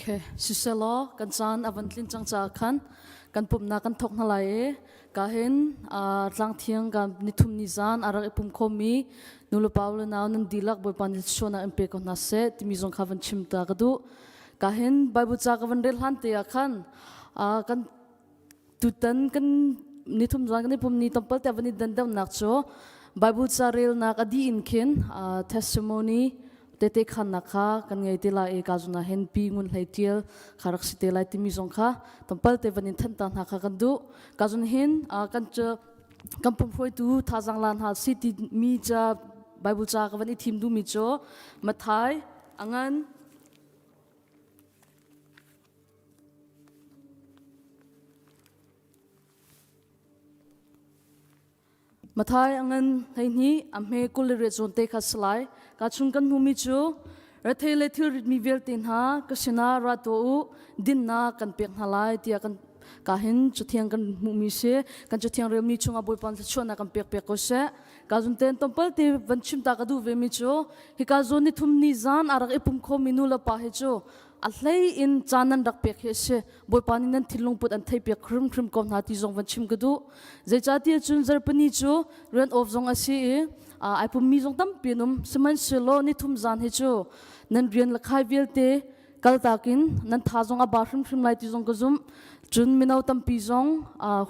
Okay, siselaw kan caan a van tlin cang caah khan kan pumhnak kan thawk hna lai i ka hin tlangthiang kan nithum ni zan a rak i pum khomi nulepa le nau nan dihlak Bawipa nih thluachuahnak in pe ko hna seh timi zong kha van chim ta ka duh. Ka hin Bible ca ka van rel hlan te ah khan kan Tutan kan nithum zan kan i pum ni tampal te van i dan deuhnak cu Bible ca relnak a dih in khin testimony tete khannak kha kan ngei te lai i ka zuna hen pi ngun hlei tial kha rak si te lai timi zong kha tampal te van in than ta hna kha kan duh ka zun hin kan cu kan pum hruaitu thazang lan hal si ti mi ca Bible ca ka van i thim duh mi cu Mathai angan Mathai a ngan 12 a hme 28 zawn te kha si lai. Ka chung kan hmumi cu rethei le thilritmi vialte hna ka sinah ra tuah u dinnak kan pek hna lai tiah kan ka hin cathiang kan hmuhmi si kan cathiang relmi chungah Bawipa thluachuahnak kan pek pek ko seh ka zun ten tompal te van chim ta ka duh ve mi cu hika zawn ni thum ni zan a rak i pum khomi nu le pa hi cu a hlei in caan nan rak pek hi a si bawipa nih nan thinlung put an thei piak hrimhrim ko hna ti zong van chim ka duh zeicahtiah cun zarhpini cu rian off zong a si i ai pummi zong tampi an um sihmanhsehlaw nithum zan hi cu nan rian le khai vialte kaltak in nan tha zong a ba hrimhrim lai ti zong ka zumh cun mino tampi zong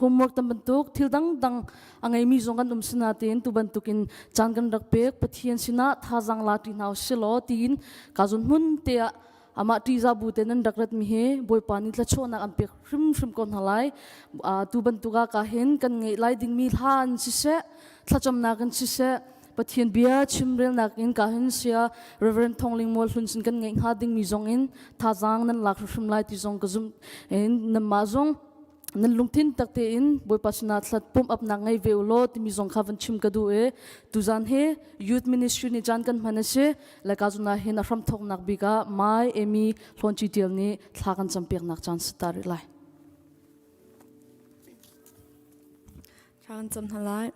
homework tam bantuk thil dangdang a ngeimi zong kan um sinatein tu bantukin caan kan rak pek Pathian sinah thazaang la ṭi hna usilaw tiin ka zun hmun te ah amah ṭihzah bu te nan rak ratmi hi Bawipa nih thluachuahnak an pek hrimhrim ko hna lai tu bantuk ah ka hin kan ngeih lai dingmi hla in siseh thlacamnak in siseh Pathian bia chimrelnak in ka hin sia Reverend Thong Ling Mual Hlun sin kan ngeih hnga dingmi zong in thazaang nan lak hrimhrim lai ti zong ka zumh in nanmah zong nan lungthin tak tein Bawipa sinah thlat pump upnak ngei ve u law timi zong kha van chim ka duh i tuzan hi youth ministry nih caan kan hman a si laika zun ah hin a hramthawknak bik ah Mai Amy Hlawnci Tial nih thla kan campiaknak caan si ta rih lai. Thla kan cam hna lai.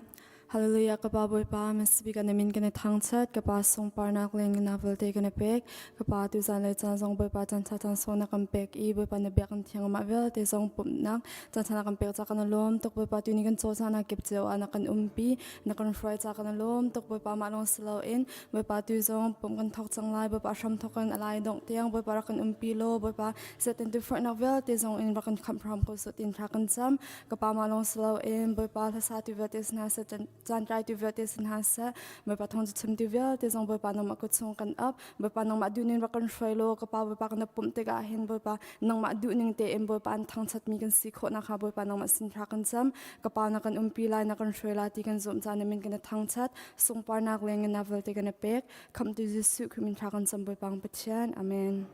Hallelujah ka pa Bawipa Messiah kan min kan i thangchat ka pa sungparnak le na vialte kan i pek ka pa tu zan le caan zong Bawipa caan tha caan so na kan pek i Bawipa na biak kan thiang mah vialte zong pumhnak caan tha na kan pek ca kan lawm tuk Bawipa tu ni kan caw na kip cio ah na kan umpi na kan hruai ca kan lawm tuk Bawipa mah lawng si loin Bawipa tu zong pumh kan thok cang lai Bawipa hram thok in alai dongh tiang Bawipa rak kan umpi law Bawipa zetin tu forhnak vialte zong in rak kan khamh hram ko su tin thla kan cam Ka pa mah lawng si loin Bawipa hlasa tu vialte si hna seh, caan tlai tu vialte si hna seh, Bawipa thawng cu chim tu vialte zong Bawipa nangmah kut chung kan ap. Bawipa nangmah duhning rak kan hruai law ka pa Bawipa kan pumh tikah hin Bawipa nangmah duhning tein Bawipa an thangṭhatmi kan si khawh nakhnga Bawipa nangmah sin thla kan cam. Ka pa na kan umpi lai, na kan hruai lai ti kan zumh caan na min kan thangṭhat. Sungparnak le ngannak vialte kan pek. Khamhtu Jesuh Khrih min thla kan cam Bawipa Pathian. Amen.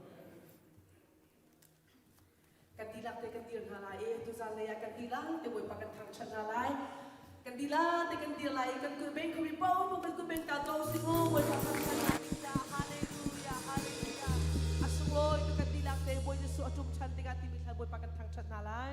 Kan dihlak te kan dir hna lai i tuzan lei ah kan dihlak te Bawipa kan thangṭhat hna lai. Kan dihlak te kan dir lai i kan kulhbeng khuami paoh kan kulhbeng ta ko si mu Bawipa thangṭhat hna ding caah hallelujah hallelujah a sunglawi tu kan dihlak te Bawi Jesuh a ṭum ṭhan tikah timi thla Bawipa kan thangṭhat hna lai.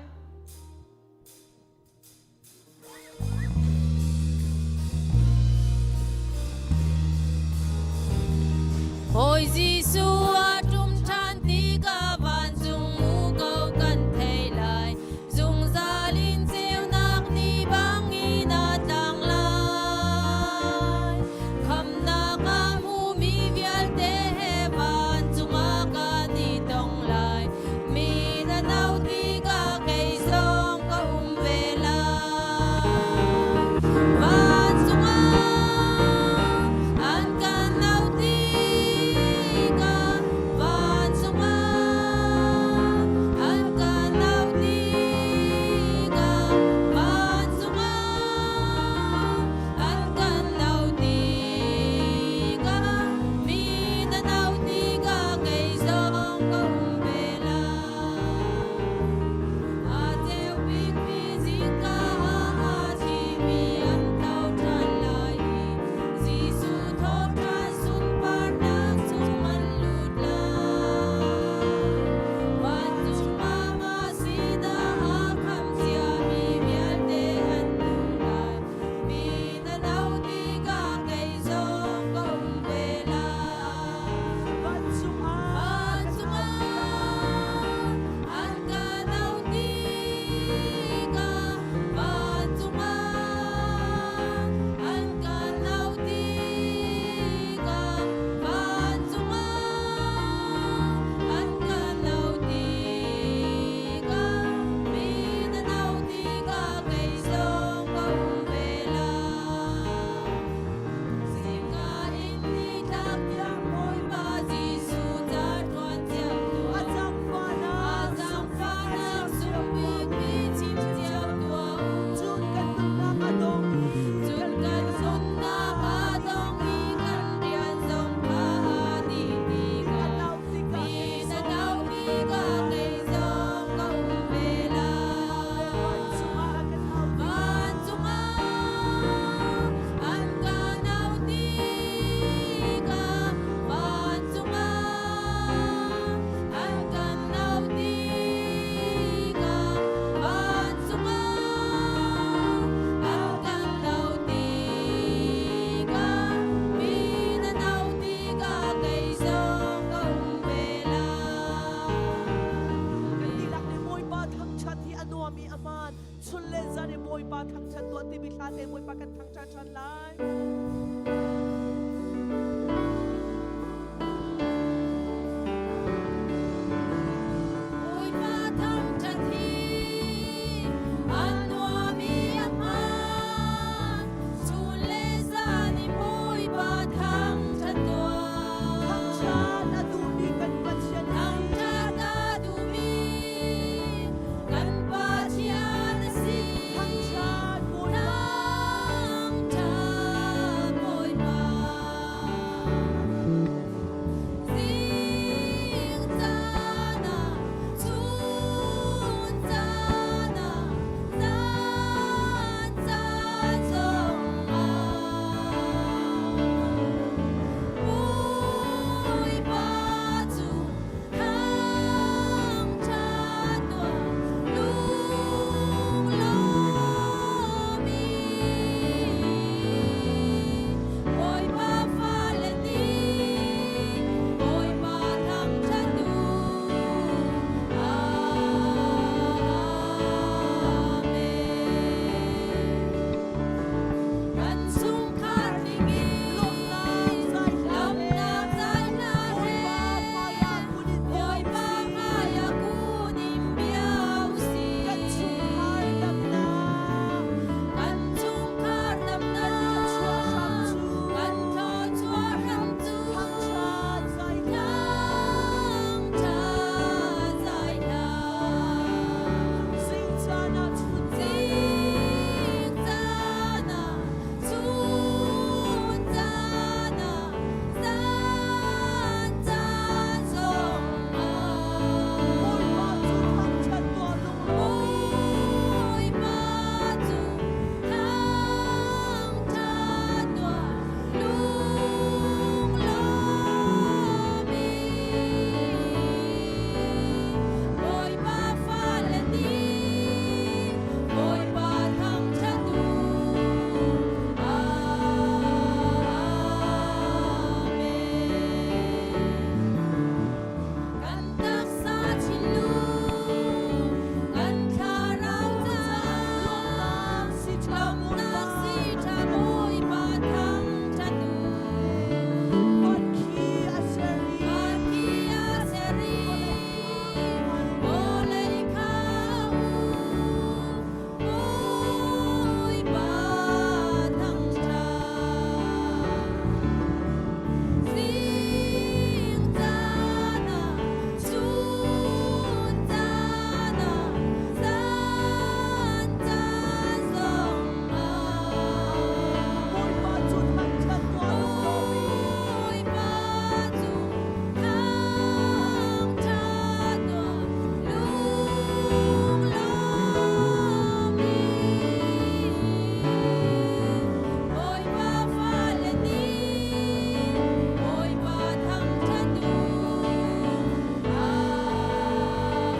Hawi Jesuh a ṭum ṭhan tikah vancung muko kan thei lai. Zungzal in ceunak ni bangin a tlang lai. Khamnak a hmumi vialte he vancung ah kan i tong lai. Mi na no tikah kei zong ka um ve lai. Vancung ah an kan auh tikah. hla te Bawipa kan thangṭhat ṭhan lai. Bawipa thangṭhat hi a nuam i a hmaan. Chun le zan in Bawipa thangṭhat tuah. Thangṭhat a duhmi kan Pathian a si. Thangṭhat a duhmi kan Pathian a si. Thangṭhat Bawipa. Thangṭhat Bawipa. Zing caan ah, chun caan ah, zan caan zongah Bawipa cu thangṭhat tuah lunglawm i Bawipa fale nih Bawipa thangṭhat u. Amen. Kan chungkhar dingin Lawmhnak zai hla he. lawmhnak zai hla he. Bawipa hmaiah kun in bia Bawipa u sih. hmaiah kun in bia u sih. Kan chungkhar damnak. Kan chungkhar Kan thluachuah hram damnak. cu. Kan thluachuah hram cu. Thangṭhat zai hla. Thangṭhat zai hla. Zing caan ah chun caan ah. Zing caan ah, chun caan ah, zan caan zongah. Bawipa cu thangṭhat tuah lunglawm i. Bawipa cu thangṭhat tuah lunglawm i. Bawipa fale nih Bawipa thangṭhat u. Amen. Kan taksa thinlung, kan thlarau Lawmhnak si ṭha Lawmhnak Bawipa. si ṭha Bawipa thangṭhat u. Van khi a ser i. Van khi a ser i, vawlei kha a uk. Bawipa thangṭhat. Zing caan ah, chun caan ah, zan caan zongah. Bawipa cu thangṭhat tuah lunglawm i. Bawipa cu thangṭhat tuah lunglawm i. Bawipa fale nih Bawipa thangṭhat u.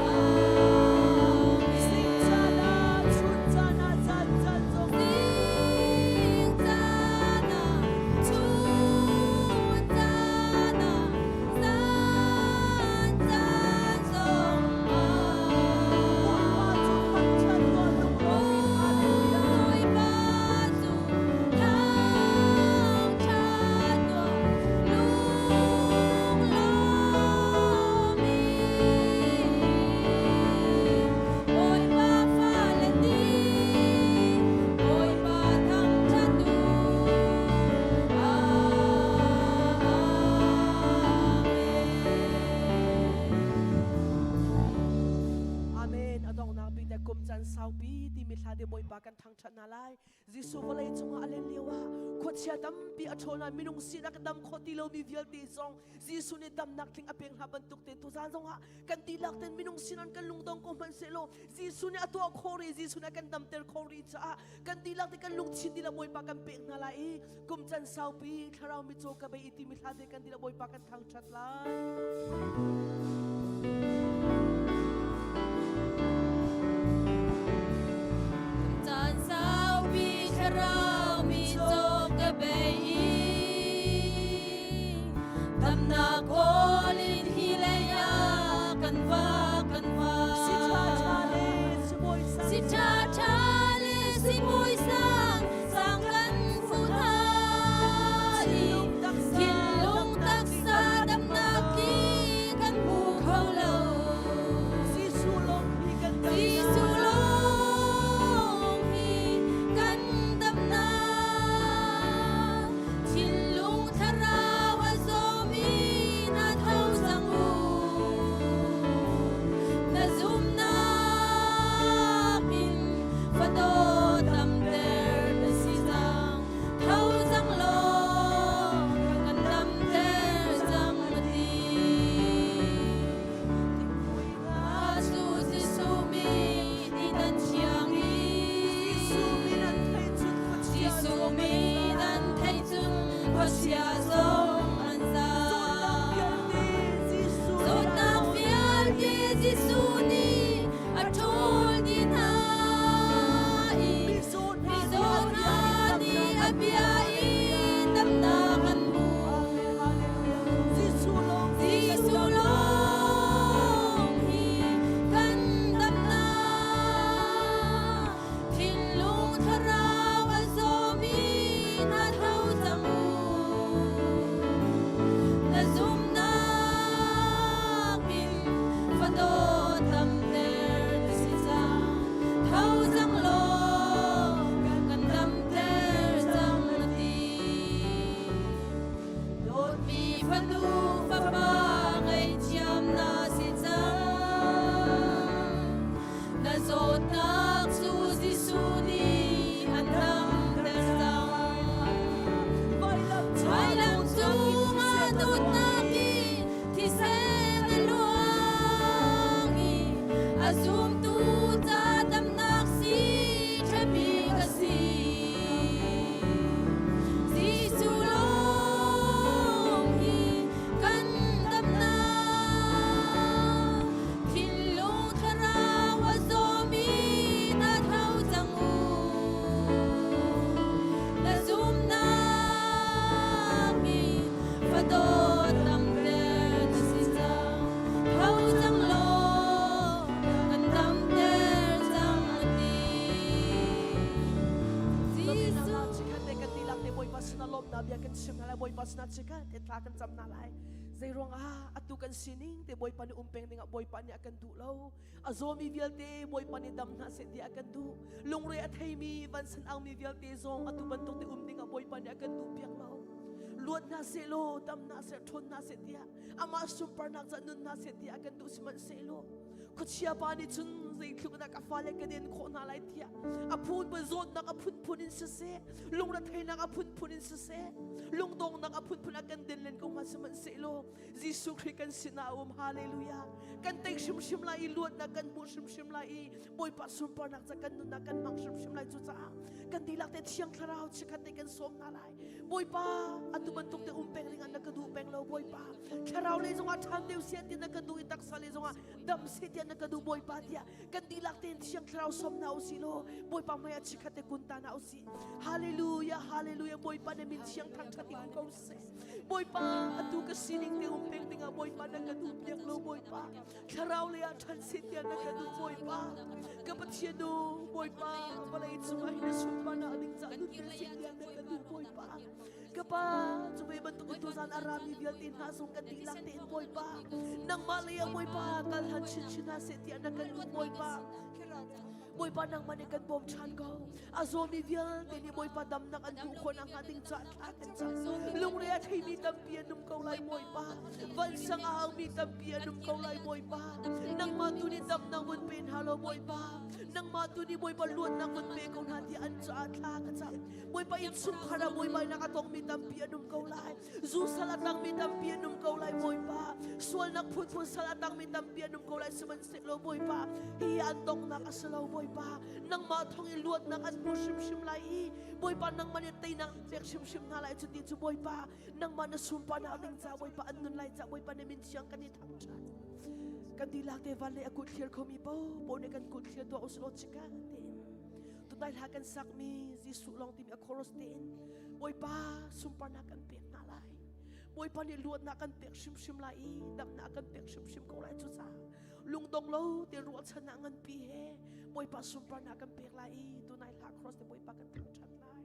Amen. Zing caan ah, chun caan ah, zan caan zongah. Zing caan ah, chun caan ah, zan caan zongah. Bawipa cu thangṭhat tuah lunglawm i. Hallelujah. Bawipa cu thangṭhat tuah lunglawm i. Bawipa fale nih Bawipa thangṭhat u. Amen. Amen. A donghnak bik le kum caan saupi timi hla te Bawipa kan thangṭhat hna lai. Jesuh vawlei cungah a len lio ah khuachia tampi a ṭhawl hna minung sinak dam khawh ti lomi vialte zong Jesuh nih damnak tling a pek hna bantuk tein tuzaan zongah kan dihlak ten minung sinan kan lungdong ko hmanhsehlaw Jesuh nih a tuah khawh rih Jesuh nih a kan damter khawh rih caah kan dihlak te kan lungthin dihlak Bawipa kan pek hna lai i kum can saupi thlarau mitcaw ka bei i timi hla te kan dihlak Bawipa kan thangṭhat lai. Caan saupi thlarau mitcaw ka bei i damnak kawl in hi lei ah kan va kan va. Si ṭha ṭha le si bawi sang. Si ṭha ṭha le si bawi sang. Fanu fapa ngaihthiam na si cang. Na zawtnak cu Jesuh nih an damter cang. Vailam cungah dawtnak i thisen a luang i a zumtu ca damnak si ṭhabik a si. Jesuh lawng hi kan damnak thinlung thlarau a zawmi na tho cang u. Na zumnak in fadawt damter na si cang. Tho cang law kan damter cang a ti. Jesuh Chikkhat te kan dihlak te Bawipa sinah lawmhnak bia kan chim hna lai Bawipa sinah chikkhat te thla kan cam hna lai zei ruangah atu kan sining te Bawipa nih um peng dingah Bawipa nih a kan duh lo a zawmi vialte Bawipa nih dam hna seh ti a kan duh lungre a theimi vansan angmi vialte zong atu bantuk te um dingah Bawipa nih a kan duh piak lo luat hna seh law dam hna seh ṭhawn hna seh tiah amah sunparnak ca nun hna seh tiah a kan duh sihmanhsehlaw khuachia pa nih cun zeitluk in ka fale ka den khawh hna lai tiah a phun phun zawtnak a phunphun in siseh lungretheihnak a phunphun in siseh lungdongnak a phunphun a kan den len ko hnga sihmanhsehlaw Jesuh Khrih kan sinah a um hallelujah kan tei hrimhrim lai i luatnak kan hmuh hrimhrim lai i Bawipa sunparnak ca kan nunnak kan hmang hrimhrim lai cucaah kan dihlak te thiang thlarau chikkhat te kan sawm hna lai Bawipa atu bantuk te um peng ding ah na ka duh peng lo Bawipa thlarau lei zongah ṭhan deuh sia ti na ka duh i taksa lei zongah dam se tiah na ka duh Bawipa tiah kan dihlak tein thiang thlarau sawm hna usih law Bawipa hmai ah chikkhat te kun ta hna usih Hallelujah Hallelujah Bawipa na min thiang thangṭhat in ko seh Bawipa atu ka sining te um peng dingah Bawipa na ka duh piak lo Bawipa thlarau lei ah ṭhan se tiah na ka duh Bawipa ka Pathian u Bawipa vawlei cungah hin na sunparnak ding ca nun se tiah na ka duh Bawipa Ka pa, cu ve bantuk in tuzan a rami vialte hna zong kan dihlak tein Bawipa, nangmah lei ah Bawipa kal han chinchin hna seh tiah na kan duh Bawipa. Bawipa nangmah nih kan bawm ṭhan ko. A zawmi vialte nih Bawipa damnak an hmuh khawh nakhnga ding caah thla kan cam. Lungre a theimi tampi an um ko lai Bawipa. Vansang a haumi tampi an um ko lai Bawipa. Nangmah tu nih damnak vun pe hna law Bawipa. Nangmah tu nih Bawipa luatnak vun pe ko hna tiah an caah thla ka cam. Bawipa innchungkhar ah buaibainak a tongmi tampi an um ko lai. Zu sal a tangmi tampi an um ko lai Bawipa. Sualnak phunphun sal a tangmi tampi an um ko lai sihmanhsehlaw Bawipa hi an donghnak a si lo Bawipa. Nangmah thawng in luatnak an hmu hrimhrim lai i Bawipa nangmah nih teinak an pek hrimhrim hna lai cuti cu Bawipa nangmah na sunparnak ding ca Bawipa an nun lai ca Bawipa na min thiang kan i thangṭhat. Kan dihlak te van lei a kut thlir khomi paohpaoh nih kan kut thlir tuah usih law chika tein Tunai hla kan sakmi Jesuh lawng timi a chorus tein Bawipa sunparnak kan pek hna lai. Bawipa nih luatnak kan pek hrimhrim lai i damnak kan pek hrimhrim ko lai cucaah lungdong lo te ruahchannak nganpi he Bawipa sunparnak kan pek lai i tunai hla chorus te Bawipa kan thangṭhat lai.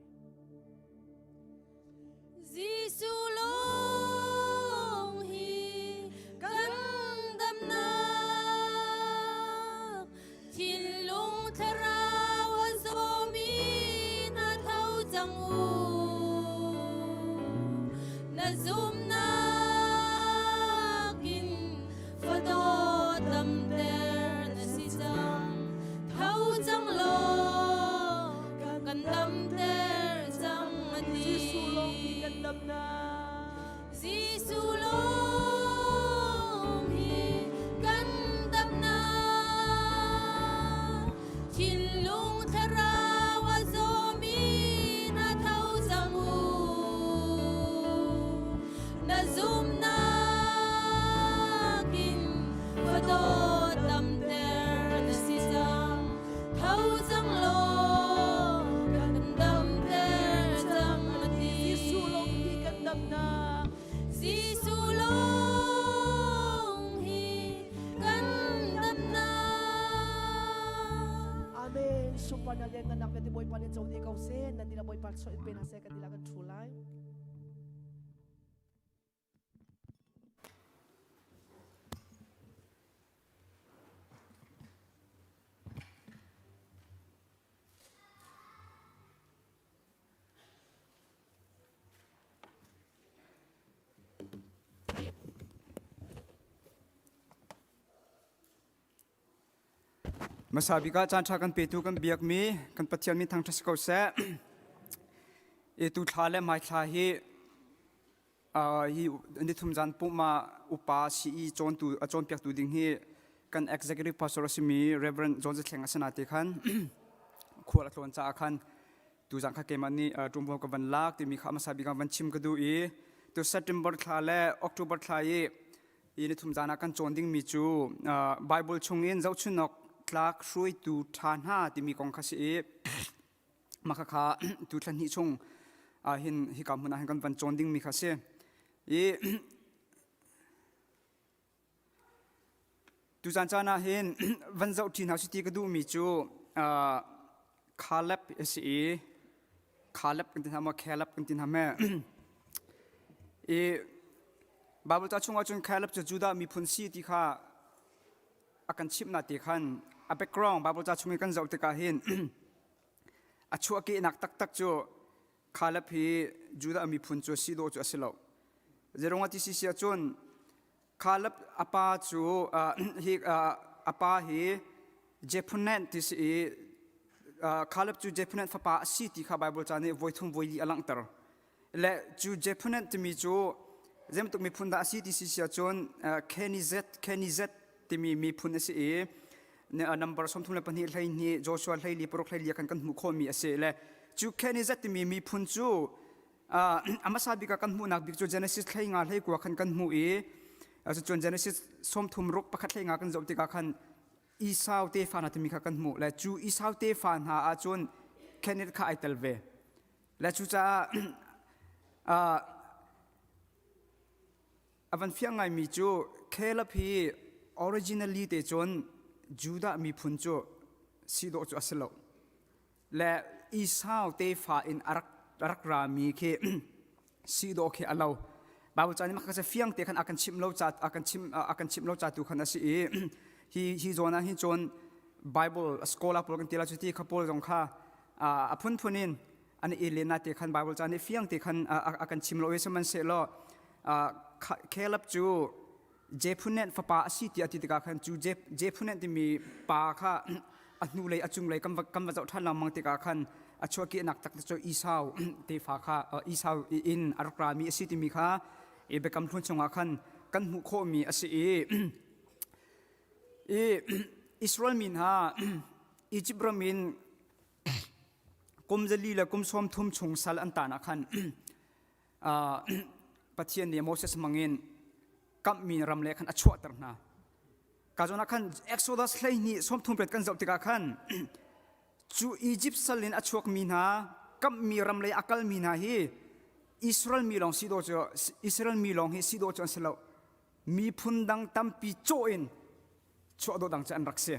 Jesuh lawng hi kan damnak thinlung thlarau a zawmi na tho cang u na zumnak in fadaw damter na si cang tho cang law kan damter cang a ti Jesuh lawng hi kan damnak Jesuh lawng hi kan damnak thinlung thlarau a zawmi na tho cang u na zumnak in fadaw damter na si cang tho cang law kan damter cang a ti Jesuh lawng hi kan damnak Jesuh lawng hi kan damnak Amen. Sunparnak le ngannak vialte Bawipa nih co dih ko seh. Nan dihlak Bawipa sawh in pe hna seh kan dihlak kan ṭhu lai. Hmasa bik ah caan ṭha kan petu kan biakmi kan Pathian min thangṭhat si ko seh. I tu thla le hmai thla hi hi nithum zan pumh ah upa CE cawntu a cawnpiaktu ding hi kan executive pastor a simi Reverend John Zathleng a si na te khan khual a tlawn caah khan tuzan kha keimah nih ṭumvo ka van lak timi kha hmasa bik ah van chim ka duh i tu September thla le October thla i hi nithum zan ah kan cawn dingmi cu Bible chungin zohchunhawk tlak hruaitu ṭha hna timi kong kha si i mah khakha tu thla hnih chung ah hin hika hmun ah hin kan van cawn dingmi kha si i Tuzan caan ah hin van zoh ṭi hna usih ti ka duhmi cu Caleb a si i Caleb kan ti hna maw Caleb kan ti hna meh. I Bible ca chungah cun Caleb cu Judah miphun si ti kha a kan chimhnak te khan a background Bible ca chung i kan zoh tikah hin a chuahkehnak taktak cu Caleb hi Judah miphun cu si dawh cu a si lo. Zeirung ah ti si si ahcun Caleb a pa cu hi a pa hi Jephunneh ti si i Caleb cu Jephunneh fapa a si ti kha Bible ca nih voithum voili a langhter. Le cu Jephunneh timi cu zeibantuk miphun dah a si ti si si ahcun Kenizet Kenizet timi miphun a si i number 32 12 Joshua 12 paruk 12 kan kan hmuh khawhmi a si le cu Kenizet timi miphun cu a hmasa bik ah kan hmuhnak bik cu Genesis hlei nga hlei kua khan kan hmuh i cucun Genesis 33 pakhat hlei nga kan zoh tikah khan Esau tefa hna timi kha kan hmuh le cu Esau tefa hna ahcun Kenneth kha ai tel ve le cucaah a van fiang ngaimi cu Caleb hi originally te cun Judah miphun cu si dawh cu a si lo le Esau tefa in a rak rak rami khi si dawh khi a lo. Bible ca nih mah kha fiang te khan a kan chimh lo ca a kan chim a kan chimh lo ca tu khan a si i hi hi zawn ah hin cun Bible scholar pawl kan ti la cu ti kha pawl zong kha a phunphun in an i len na te khan Bible ca nih fiang te khan a kan chim lo i sihmanhsehlaw Caleb cu Jephunneh fapa a si tiah ti tikah khan cu Jephunneh timi pa kha a hnulei a cunglei kan va kan va zoh ṭhan lengmang tikah khan a chuahkehnak tak cu Esau tefa kha Esau in a rak rami a si timi kha i Biakam Hlun chungah khan kan hmuh khawhmi a si i i Israel mi hna Egypt ram in kum zali le kum 30 chung sal an tan ah khan Pathian nih Moses hmangin kamhmi ram le khan a chuahter hna. Ka zawn ah khan Exodus 12 30 kan zoh tikah khan cu Egypt sal in a chuakmi hna kamhmi ram lei a kalmi hna hi Israel mi lawng si dawh cu Israel mi lawng hi si dawh cu an si lo. Miphun dang tampi cawh in chuah dawh dang cu an rak si.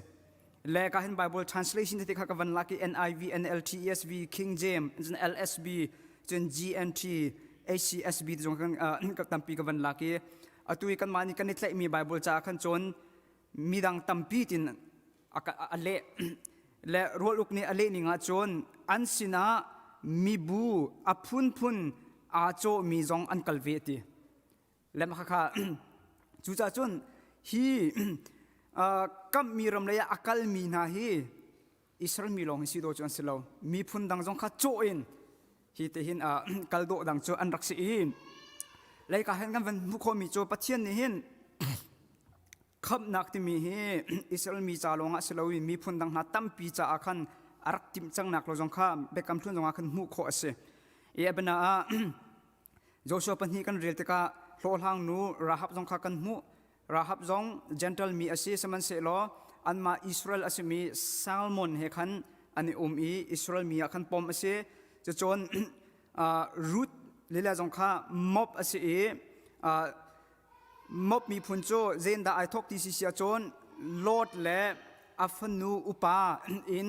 Le ka hin Bible translation te kha ka van lak i NIV, NLT, ESV, King James, cun LSB, cun GNT, HCSB te zong kan tampi ka van lak i atu i kanmah nih kan i tlaihmi Bible caah khan cun midang tampi tin a leh le rual uk nih a leh ning ah cun an sinah mibu a phunphun aa cawhmi zong an kal ve ti. Le mah khakha cucaah cun hi kamhmi ram lei ah a kalmi hna hi Israel mi lawng hi si dawh cu an si lo. Miphun dang zong kha cawh in hi te hin kal dawh dang cu an rak si i leika hin kan van hmuh khawhmi cu Pathian nih hin khamhnak timi hi Israel mi ca lawng ah si lo i miphun dang hna tampi caah khan a rak timh cangnak lo zong kha Biakam Hlun zong ah khan hmuh khawh a si. I a biana ah Joshua pahnih kan rel tikah hlawhhlang nu Rahab zong kha kan hmuh. Rahab zong Gentile mi a si, sihmanhsehlaw anmah Israel a simi Salmon he khan an i um i Israel mi ah khan pom a si. Cucun Ruth lila zong kha Moab a si i Moab miphun cu zeitindah ai thawk ti si si ahcun Lot le a fanu upa in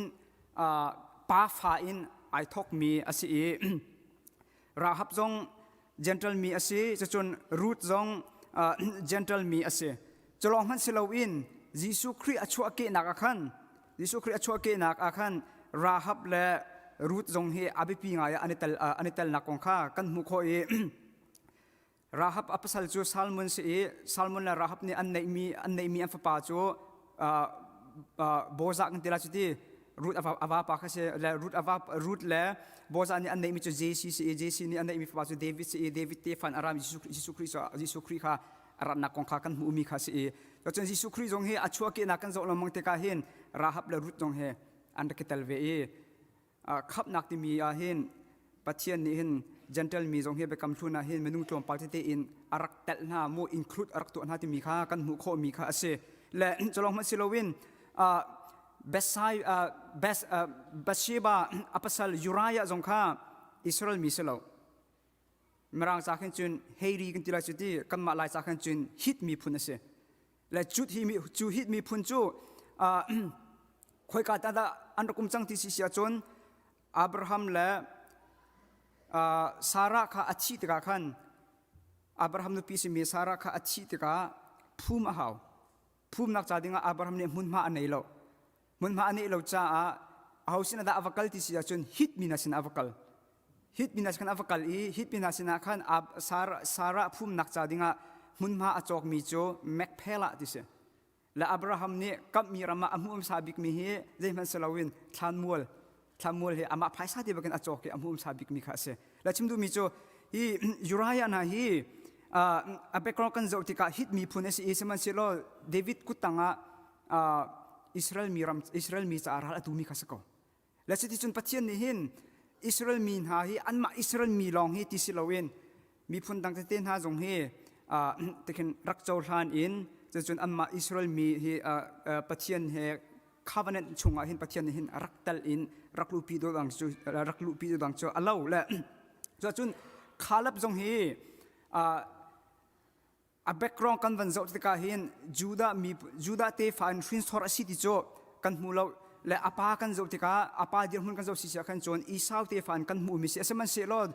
pa fa in ai thawkmi a si i Rahab zong Gentile mi a si, cucun Ruth zong Gentile mi a si. Culawng hmanh si loin Jesuh Khrih a chuahkehnak ah khan Jesuh Khrih a chuahkehnak ah khan Rahab le Ruth zong hi a biapi ngai ah an i tel an i telnak kong kha kan hmuh khawh i Rahab a pasal cu Salmon si i Salmon le Rahab nih an neihmi an neihmi an fapa cu. Bozah kan ti lai cu ti Ruth a vapa kha si le Ruth a va Ruth le Bozah nih an neihmi cu Jesse si i Jesse nih an neihmi fapa cu David si i David tefa in a rami Jesuh Khrih Jesuh Khrih kha a ratnak kong kha kan hmuhmi kha si i cun Jesuh Khrih zong hi a chuahkehnak kan zoh lengmang tikah hin Rahab le Ruth zong hi an rak i tel ve i khamhnak timi ah hin Pathian nih hin Gentle mi zong hi biakam hlun ah hin minung tlawmpal tete in a rak telh hna mu include a rak tuah hna timi kha kan hmuh khawhmi kha a si le culong hmanh si loin Bethsai Bathsheba a pasal Uriah zong kha Israel mi si lo Mirang ca khin cun Heiri kan ti lai cu ti kanmah Lai ca khin cun Hit miphun a si le cu hi mi cu Hit miphun cu khoika ta dah an rak um cang ti si si ahcun Abraham le Sarah kha a thih tikah khan Abraham nupi simi Sarah kha a thih tikah phum a hau phumnak ca dingah Abraham nih hmunhma a nei lo hmunhma a neih lo caah aho sin dah a va kal ti si ahcun Hit mi hna sinah a va kal Hit mi hna sin a va kal i Hit mi hna sinah khan Sarah phumnak ca dingah hmunhma a cawkmi cu Mekpelah ti si le Abraham nih kamhmi ram ah a hmuh hmasa bikmi hi zeihmanh si loin thlanmual thlanmual hi amah phaisa te bakin a cawk i a hmuh hmasa bikmi kha a si le chim duhmi cu hi Uriah hna hi a background kan zoh tikah Hit miphun a si i sihmanhsehlaw David kuttang ah Israel mi ram Israel mi caah ral a tumi kha si ko le cuticun Pathian nih hin Israel mi hna hi anmah Israel mi lawng hi ti si loin miphun dang tete hna zong hi tikhin rak cohlan in cucun anmah Israel mi hi Pathian he covenant chungah hin Pathian nih hin rak tel in rak luhpi dang cu rak luhpi dang cu a lo le cuacun Caleb zong hi a background kan van zoh tikah hin Judah mi Judah tefa in hrinsor a si ti cu kan hmu lo le a pa kan zoh tikah a pa dirhmun kan zoh si sia khan cun Esau tefa in kan hmuh mi si sihmanhsehlaw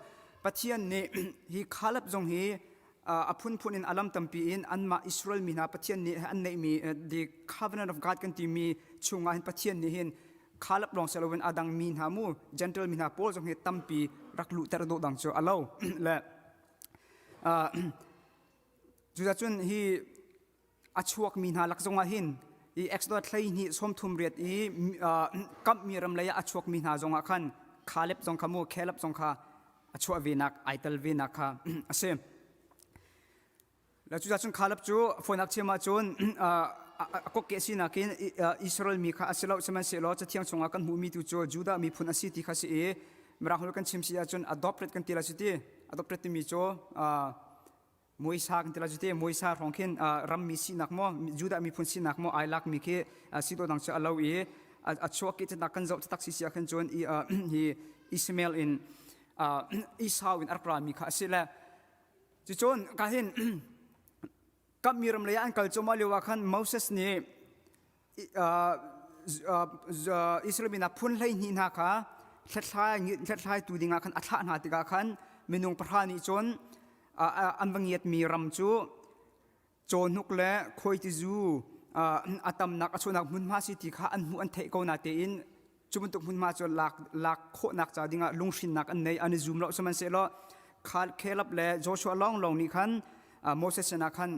Pathian nih hi Caleb zong hi a phunphun in alam tampi in anmah Israel mi hna Pathian nih an neihmi the covenant of God kan timi chungah hin Pathian nih hin Caleb lawng si loin adang mi hna mu Gentile mi hna pawl zong hi tampi rak luhter dawh dang cu a lo le Cucacun hi a chuakmi hna lak zongah hin i Exodus 12 38 i kamhmi ram lei ah a chuakmi hna zongah khan Caleb zong kha mu Caleb zong kha a chuah venak ai tel venak kha a si. Le cucacun Caleb cu fawinak chim ahcun a kokke sinak in Israel mi kha a si lo sihmanhsehlaw cathiang chungah kan hmuhmi tu cu Judah miphun a si ti kha si i Mirang holh kan chim si ahcun adopted kan ti lai cu ti adopted timi cu muisa kan ti lai cu ti muisa hrawng khin rammi sinak maw Judah miphun sinak maw ai lakmi khi si dawh dang cu a lo i a chuak ki tak kan zoh tak si si ah khin cun hi Ishmael in Esau in a rak rami kha a si le cucun ka hin kammi ram lei ah an kal cuahmah lio ah khan Moses nih Israel mi hna phun 12 hna kha hlathlaitu dingah khan a thlah hna tikah khan minung pahra nih cun an va ngiatmi ram cu cawhnuk le khuaitizu a tamnak a chuahnak hmunhma si ti kha an hmuh an theih ko na tein cu bantuk hmunhma cu lak lak khawhnak ca dingah lunghrinnak an nei an i zum lo sihmanhsehlaw Caleb le Joshua lawnglawng nih khan Moses sinah khan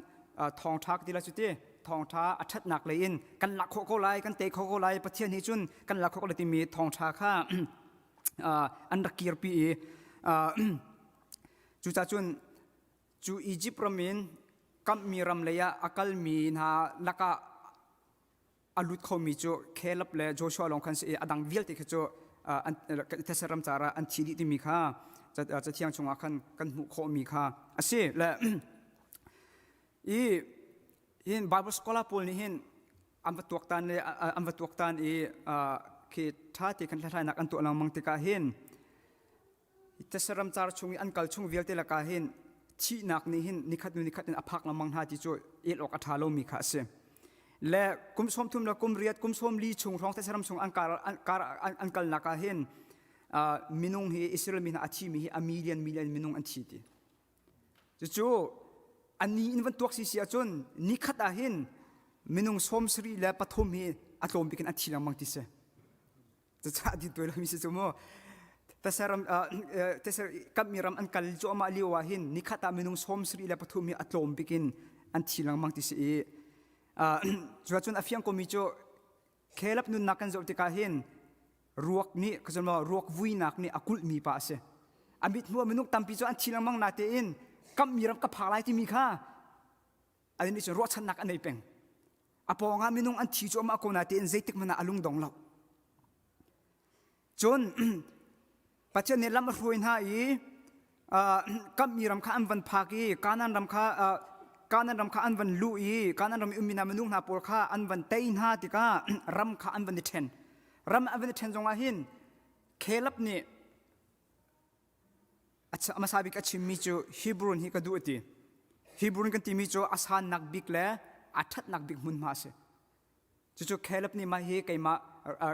thawngṭha ka ti lai cu ti thawngṭha a ṭhatnak lei in kan lak khawh ko lai kan tei kho ko lai Pathian nih cun kan lak khawh ko lai timi thawngṭha kha an rak kirpi i cucaah cun cu Egypt ram in kamhmi ram lei ah a kalmi hna lakah a lut khomi cu Caleb le Joshua lawng khan si i a dang vialte kha cu these ram car ah an thi dih timi kha cathiang chungah khan kan hmuh khawhmi kha a si le i hin Bible scholar pawl nih hin an va tuaktan le an va tuaktan i khi ṭha te khan hlathlainak an tuah lengmang tikah hin These car chung i an kal chung vialte lakah hin thihnak nih hin nikhat hnu nikhat in a phak lengmang hna ti cu el awk a ṭha lomi kha a si. Le kum 30 le kum riat kum 40 chung hrawng these ram chung an kar an kalnak ah hin minung hi Israel mi hna a thimi hi a million million minung an thi ti. Cucu a ni in van tuak si si ahcun nikhat ah hin minung 73 hi a tlawm bik in an thi lengmang ti si. Cucaah din tuai lomi si cu mu. Teseram teser kammi ram an kal cuahmah lio ah hin nikhat ah minung 73 hi a tlawm bik in an thi lengmang ti si i cuacun a fiang komi cu. Caleb nunnak kan zoh tikah hin ruak nih ka ruak vuinak nih a kulhmi pa a si. A mit hmu minung tampi cu an thi lengmang natein kammi ram ka phak lai timi kha an nih cun ruahchannak an nei peng. A pawngah minung an thi cuahmah ko natein zeitik hmanh ah a lung dong lo. Cun Pathian nih lam a hruai hna i kammi ram kha an van phak i Kanaan ram kha Kanaan ram kha an van luh i Kanaan ram i ummi hna minung hna pawl kha an van tei hna tikah ram kha an van i ṭhen. Ram an van i ṭhen zongah hin Caleb nih hmasa bik a chimmi cu Hebron hi ka duh a ti. Hebron kan timi cu a sannak bik le a ṭhatnak bik hmunhma a si. Cucu Caleb nih mah hi keimah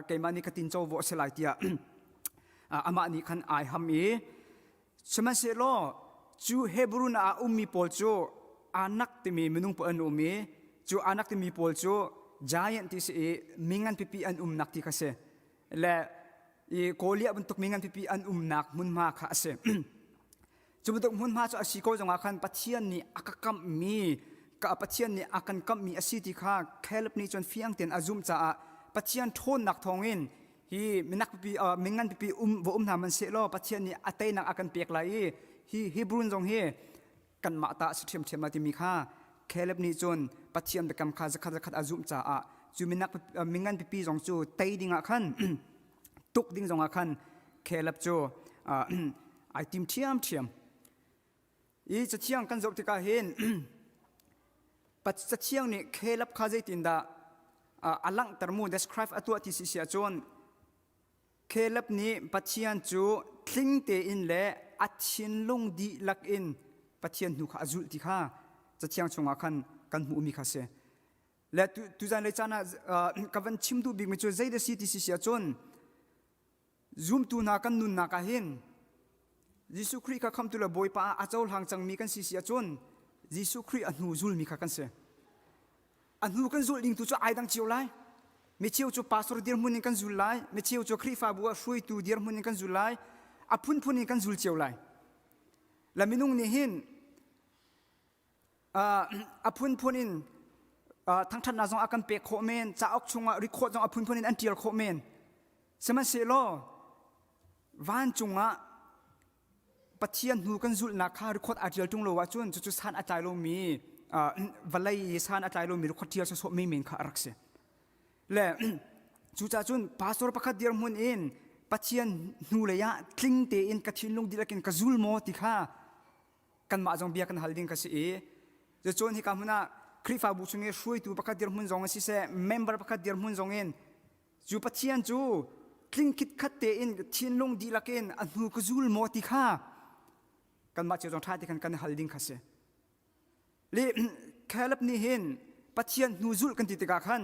keimah nih ka tin covo a si lai tiah amah nih khan ai ham i sihmanhsehlaw cu Hebron ah a ummi pawl cu Anak timi minung pawl an um i cu Anak timi pawl cu giant ti si i mingan pipi an umnak ti kha si le i Goliath bantuk mingan pipi an umnak hmunhma kha a si. Cu bantuk hmunhma cu a si ko zongah khan Pathian nih a ka kamhmi ka Pathian nih a kan kamhmi a si ti kha Caleb nih cun fiang tein a zumh caah Pathian ṭhawnnak thawngin hi minak pipi uh, mingan pipi um va um hna man sehlaw Pathian nih a teinak a kan pek lai i hi Hebron zong hi kanmah ta a si ṭhiamṭhiam lai timi kha Caleb nih cun Pathian biakam kha zakhat zakhat a zumh caah cu minak mingan pipi zong cu tei dingah khan tuk ding zongah khan Caleb cu ai tim ṭhiamṭhiam. I cathiang kan zoh tikah hin cathiang nih Caleb kha zeitindah a langhter mu describe a tuah ti si si ahcun Caleb nih Pathian cu tling tein le a thinlung dihlak in Pathian hnu kha a zulh ti kha cathiang chungah khan kan hmuhmi kha si. Le tuzan le caan ah ka van chim duh bikmi cu zei dah si ti si si ahcun Zumtu hna kan nunnak ah hin Jesuh Khrih kha khamtu le Bawipa ah a cohlang cangmi kan si si ahcun Jesuh Khrih a hnu zulmi kha kan si. A hnu kan zulh ding tu cu ai dang cio lai. Mi cheu cu pastor dirhmun in kan zul lai, mi cheu cu Khrihfabu ah hruaitu dirhmun in kan zul lai, a phunphun in kan zul cio lai. La minung nih hin a phunphun in thangṭhatnak zong a kan pek khawh men, cauk chungah record zong a phunphun in an ṭial khawh men. Sihmanhsehlaw vancung ah Pathian hnu kan zulhnak kha record aa ṭial ṭung lo ahcun cucu san a tlai lomi vawlei i san a tlai lomi record ṭial sawsawh menmen kha a rak si. Le cucaah cun pastor pakhat dirhmun in Pathian hnulei ah tling tein ka thinlung dihlak in ka zul maw ti kha kanmah zong bia kan hal ding kha si i cucun hika hmun ah Khrihfabu chung i hruaitu pakhat dirhmun zong in siseh member pakhat dirhmun zong in Cu Pathian cu tling khitkhat tein thinlung dihlak in a hnu ka zul maw ti kha kanmah cio zong ṭha ti khan kan hal ding kha si. Le Caleb nih hin Pathian hnu zulh kan ti tikah khan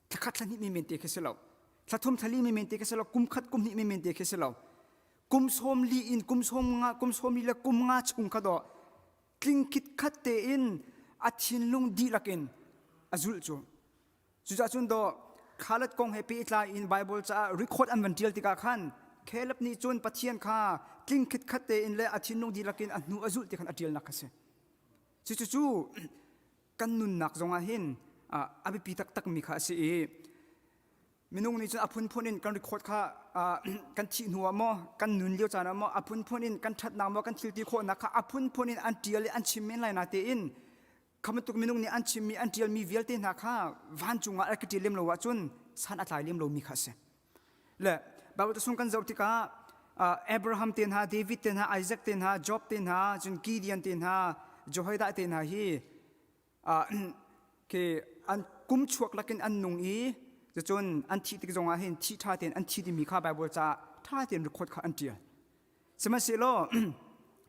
thlakhat thlahnih mi men te khi si lo. Thlathum thlali mi men te khi si lo. Kum khat kum hnih mi men te khi si lo. Kum sawm li in kum sawm nga kum sawm li le kum nga chung kha dawh tling khitkhat tein a thinlung dihlak in a zulh cu Cucaah cun dawh Khaled kong he pehtlai in Bible caah record an van ṭial tikah khan Caleb nih cun Pathian kha tling khitkhat tein le a thinlung dihlak in a hnu a zulh ti khan a ṭialnak kha si. Cucu kan nunnak zongah hin a biapi taktakmi kha a si i minung nih cun a phunphun in kan record kha kan thih hnu ah maw kan nun lio caan ah maw a phunphun in kan ṭhatnak maw kan thil ti khawhnak kha a phunphun in an ṭial i an chim men lai na tein Kha bantuk minung nih an chimmi an ṭialmi vialte hna kha vancung ah ka ṭial lem lo ahcun san a tlai lem lomi kha a si. Le Bible chung kan zoh tikah Abraham te hna, David te hna, Isaac te hna, Job te hna, cun Gideon te hna, Jehoiada te hna hi khi an kum chuak lakin an nung i cun an thih tik zongah hin thih ṭha tein an thi timi kha Bible caah ṭha tein record kha an ṭial. Sihmanhsehlaw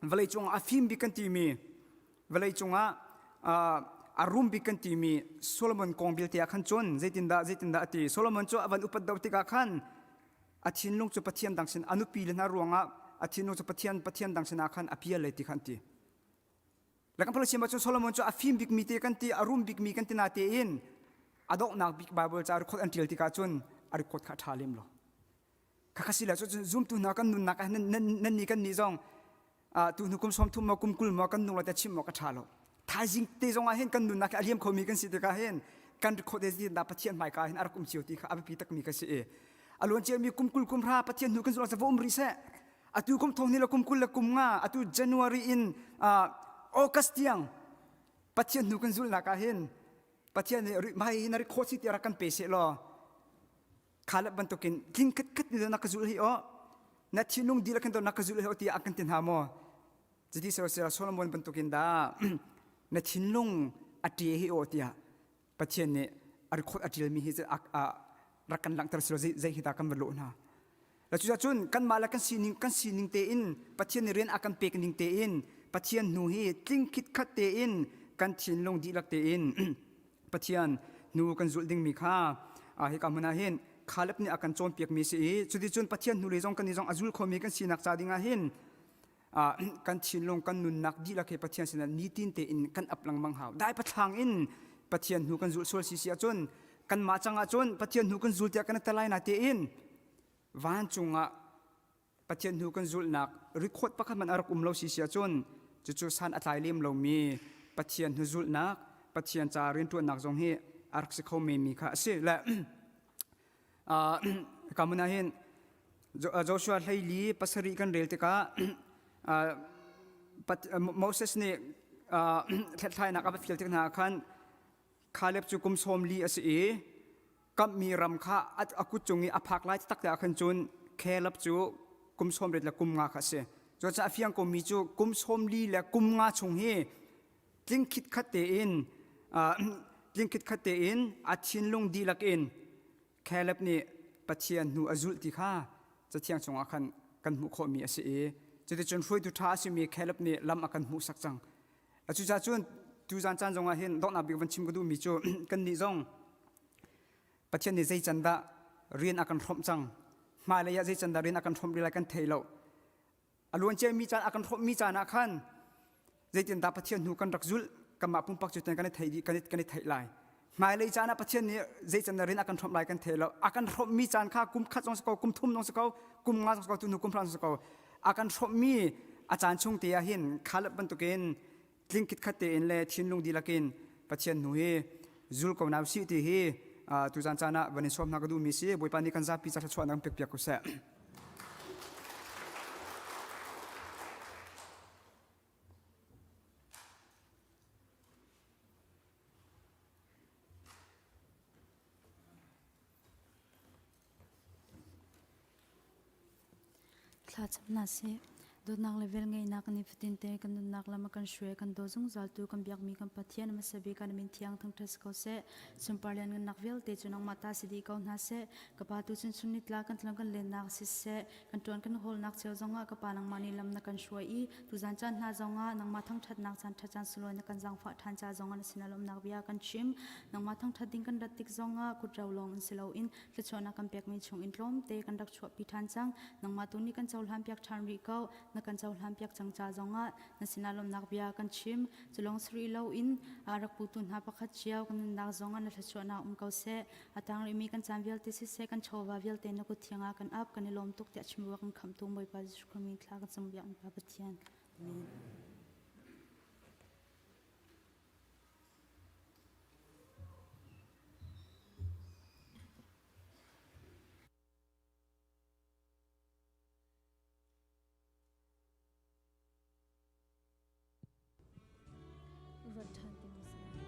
vawleicung ah a fim bik kan timi vawleicung ah a rum bik kan timi Solomon kong vialte ah khan cun zeitindah zeitindah a ti Solomon cu a van upat deuh tikah khan a thinlung cu Pathian dang sin a nupi le hna ruangah a thinlung cu Pathian Pathian dang sinah khan a pial lai ti kha an ti. Le kan phal cun Solomon cu a fim bikmi te kan ti a rum bikmi kan ti na tein a donghnak bik Bible ca record an ṭial tikah cun a record kha a ṭha lem lo. Khakha si lo cun zumtu hna kan nunnak ah nan nih kan nih zong tu hnu kum sawm thum maw kum 20 maw kan nung lo te chim maw ka ṭha lo. Thaizing te zong ah hin kan nunnak hi a liam khomi kan si tikah hin kan record he dah Pathian hmaika hin a rak um cio ti kha a biapi takmi ka si i a luan ciami kum 20 kum hra Pathian hnu kan zulh va um rih seh. Atu kum thong ni le kum 20 le kum nga, atu January in August tiang Pathian hnu kan zulhnak ah hin Pathian nih mai hi na record si ti rak kan pe seh law, Khalep bantukin tling khat khat ni na ka zulh hi o, na thinlung dihlak hin na ka zulh hi o tiah a kan ti hna maw? Cuti sosel Solomon bantukin dah na thinlung a ṭe hi aw tiah Pathian nih a record a ṭialmi hi rak kan langhter silo, zei hi dah kan va lawh hna. Cucun kanmah le kan sining tein, Pathian nih rian a kan pek ning tein, Pathian hnu hi tling khitkhat tein, kan thinlung dihlak tein Pathian hnu kan zulh dingmi kha hika hmun ah hin Khalep nih a kan cawnpiakmi si i, cuticun Pathian hnu lei zong kan nih zong a zul khomi kan sinak ca ding ah hin kan thinlung, kan nunnak dihlak he Pathian sinah nitin tein kan ap lengmang hau. Dai pathlang in Pathian hnu kan zulh sual si si ahcun, kanmah cang ahcun Pathian hnu kan zul tiah kan i lai na tein vancung ah Pathian hnu kan zulhnak record pakhat man a rak um lo si si ahcun, cucu san a tlai lem lomi Pathian hnu zulhnak, Pathian ca rianṭuannak zong hi a rak si kho menmi kha a si. Le kamun ah hin Joshua 14:7 kan rel tikah, Moses nih hlathlainak a va fial tik hna ah khan, Caleb cu kum 40 a si i kamhmi ram kha a kut cung i a phak lai tak te ah khan cun Caleb cu kum 80 le kum nga kha a si. Cucaah a fiang komi cu kum 40 le kum nga chung hi tling khitkhat tein a thinlung dihlak in Caleb nih Pathian hnu a zulh ti kha Cathiang chungah khan kan hmuh khawhmi a si i, cuticun hruaitu ṭha a simi Caleb nih lam a kan hmuhsak cang. Cucaah cun tuzan caan zongah hin donghnak bik van chim ka duhmi cu, kannih zong Pathian nih zei can dah rian a kan hrawmh cang, hmailei ah zei can dah rian a kan hrawmh rih lai kan thei lo. A luan ciami caan a kan hrawmhmi caan ah khan zeitindah Pathian hnu kan rak zulh, kanmah pumpak cu kan i thei dih, kan i theih lai. Hmailei caan ah Pathian nih zei can dah rian a kan hrawmh lai kan thei lo. A kan hrawmhmi caan kha kum khat zong si ko, kum thum zong si ko, kum nga zong si ko, tu hnu kum hra zong si ko, a kan hrawmhmi a caan chung te ah hin Khalep bantukin tling khitkhat tein le thinlung dihlak in Pathian hnu hi zul ko na usih ti hi tuzan caan ah van in sawm hna ka duhmi si. Bawipa nih kan zapi ca thluachuahnak kan pek piak ko seh. Thlacam hna sih. Dawtnak le velngeihnak nifatin te kan nunnak lam a kan hruai, kan daw zungzaltu kan biakmi kan Pathian hmasa bik kan min thiang thangṭhat si ko seh. Sunpar lianngannak vialte cu nangmah ta si dih ko hna seh. Ka Pa, tu chun chun nitla kan tlung kan lennak siseh, kan ṭuan kan hawlnak cio zongah ka Pa, nangmah nih lam na kan hruai i, tuzan caan hna zongah nangmah thangṭhatnak caan ṭha caan sulawi na kan zaangfah ṭhan ca zongah na sinah lawmhnak bia kan chim. Nangmah thangṭhat ding kan rat tik zongah kut ro lawng in si loin thluachuahnak kan pekmi chung in tlawmte kan rak chuahpi ṭhan cang. Nangmah tu nih kan cohlanpiak ṭhan rih ko. Na kan cohlanpiak cang ca zongah na sinah lawmhnak bia kan chim. Cu lawng si rih loin rak putu hna pakhat cio kan nunnak zongah na thluachuahnak um ko seh. A tang rihmi kan caan vialte siseh, kan chawva vialte na kut thiang ah kan ap. Kan i lawm tuk tiah chim ruak kan khamhtu Bawipa Jesuh Khrih min thla kan cam biak Pa Pathian. Amen. Ruat ṭhan timi si lai.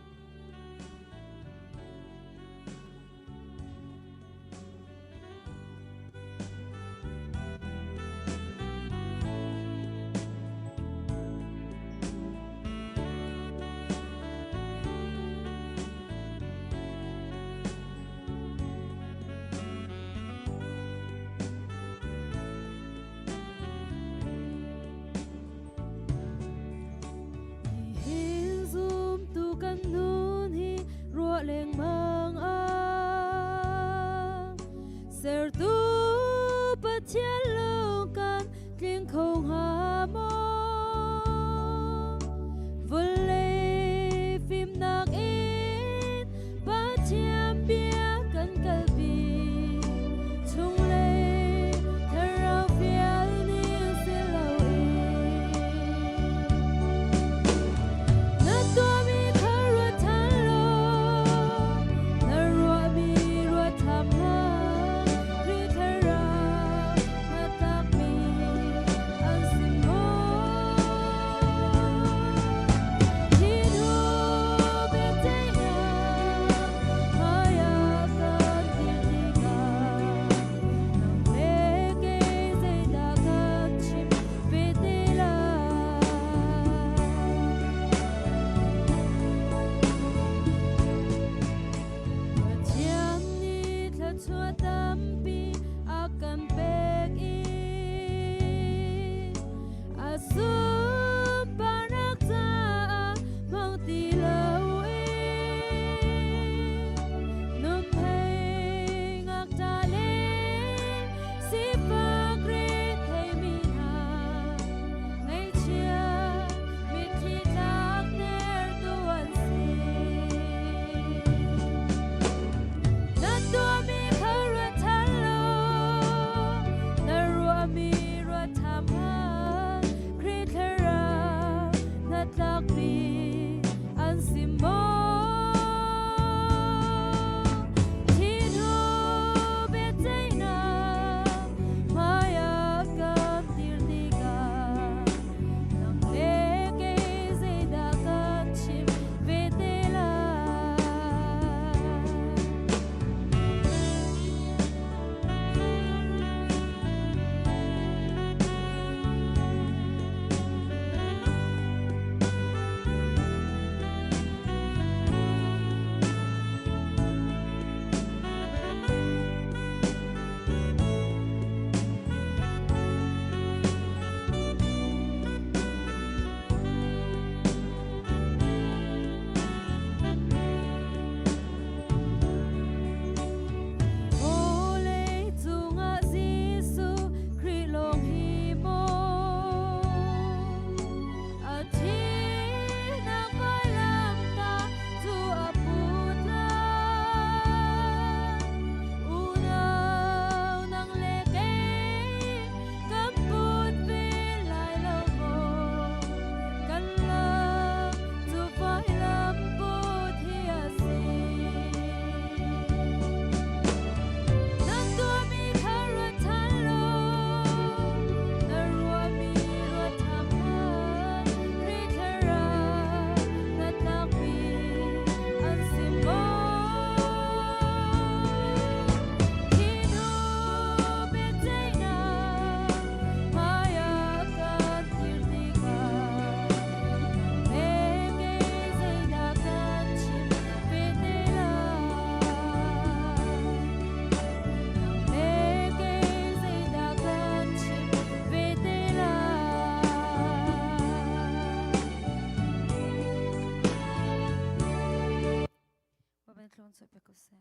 Tluan chuah piak ko seh.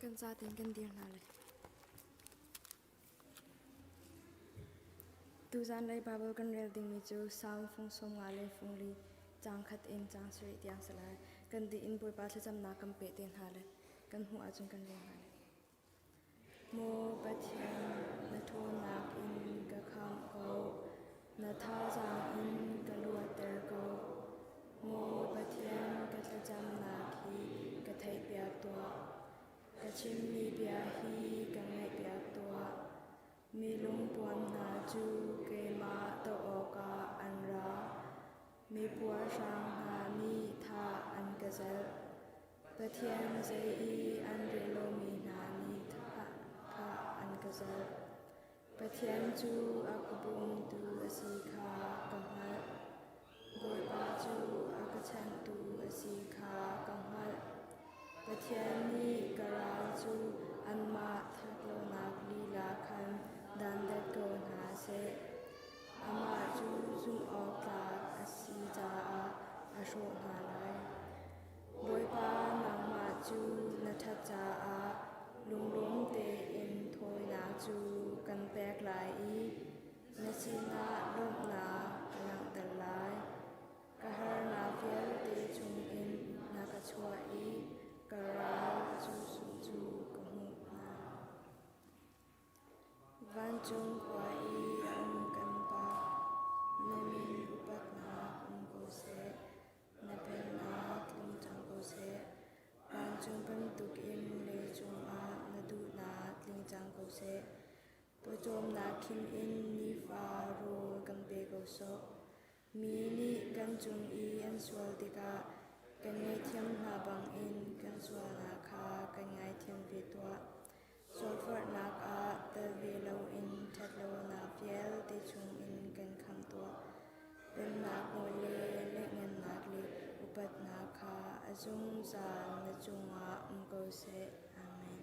Kan zaten kan dir hna lai. Tuzan lei Bible kan rel dingmi cu Salm fung sawm nga le fung li caang khat in caang sarih tiang si lai. Kan dih in Bawipa thlacamnak kan peh te hna le kan hmuh ahcun kan rel hna lai. Maw Pathian, na ṭhawnnak in ka khamh ko, na thazaang in ka luatter ko. Maw Pathian, ka thlacamnak hi ka theihpiak tuah. Ka chimmi bia hi ka ngaihpiak tuah. Mi lungpuam hna cu keimah doh awkah an ra. Mi puarhrang hna nih thah an ka zelh. Pathian zei i an rel lomi hna nih thah an ka zelh. Pathian cu a ka bawmtu a si kha ka hngalh. Bawipa cu a ka chanhtu a si kha ka hngalh. Pathian nih ka ral cu anmah ṭhatlonak lila khan dandat ko hna seh. Amah cu zumhawktlak a si caah a hrawh hna lai. Bawipa nangmah cu na ṭhat caah lunglawm tein thawinak cu kan pek lai i na sinah lawmhnak ka langhter lai. Ka harnak vialte chungin na ka chuah i ka ral cu cu ka hmuh hna. Vancung khua i a um kan Pa, na min upatnak um ko seh. Na pennak tlung cang ko seh. Vancung bantukin leicung ah na duhnak tling cang ko seh. Pawcawmnak khim in nifa rawl kan pe ko sawh. Mi nih kan cung i an sual tikah kan ngaihthiam hna bangin kan sualnak kha kan ngaithiam ve tuah. Sualforhnak ah tel ve loin ṭhatlonak vialte chungin kan khamh tuah. Pennak nawl le lehhngannak le upatnak kha a zungzal na cungah um ko seh. Amen.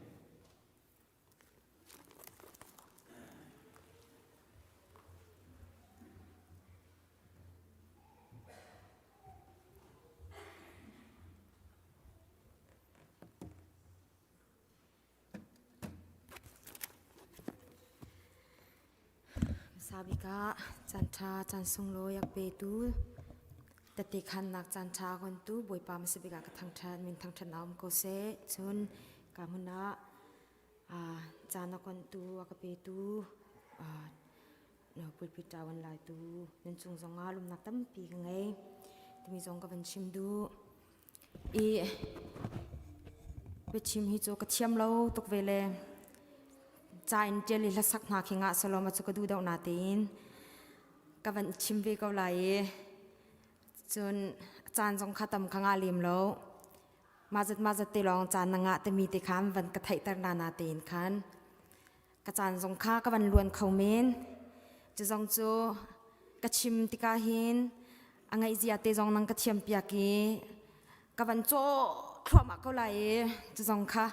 Hmasa bik ah caanṭha caan sunglawi a petu tette khannak caanṭha a kontu Bawipa hmasa bik ah ka thangṭhat min thangṭhatnak um ko seh. Cun ka hmun ah caan a kontu a ka petu pulpit ṭawan laitu nan cung zongah lawmhnak tampi ka ngei timi zong ka van chim duh. I biachim hi cu ka thiam lo tuk ve le ca in ṭial i hlasak hna khi ngah selaw ma cu ka duh deuh natein ka van chim ve ko lai i cun caan zong kha tam kha ngah lem lo. Mah zat mah zat te lawng caan na ngah timi te khan van ka theihter na natein khan ka caan zong kha ka van luan kho men. Cu zong cu ka chim tikah hin a ngaihzia te zong nang ka thiam piak i ka van cawh thluahmah ko lai i cu zong kha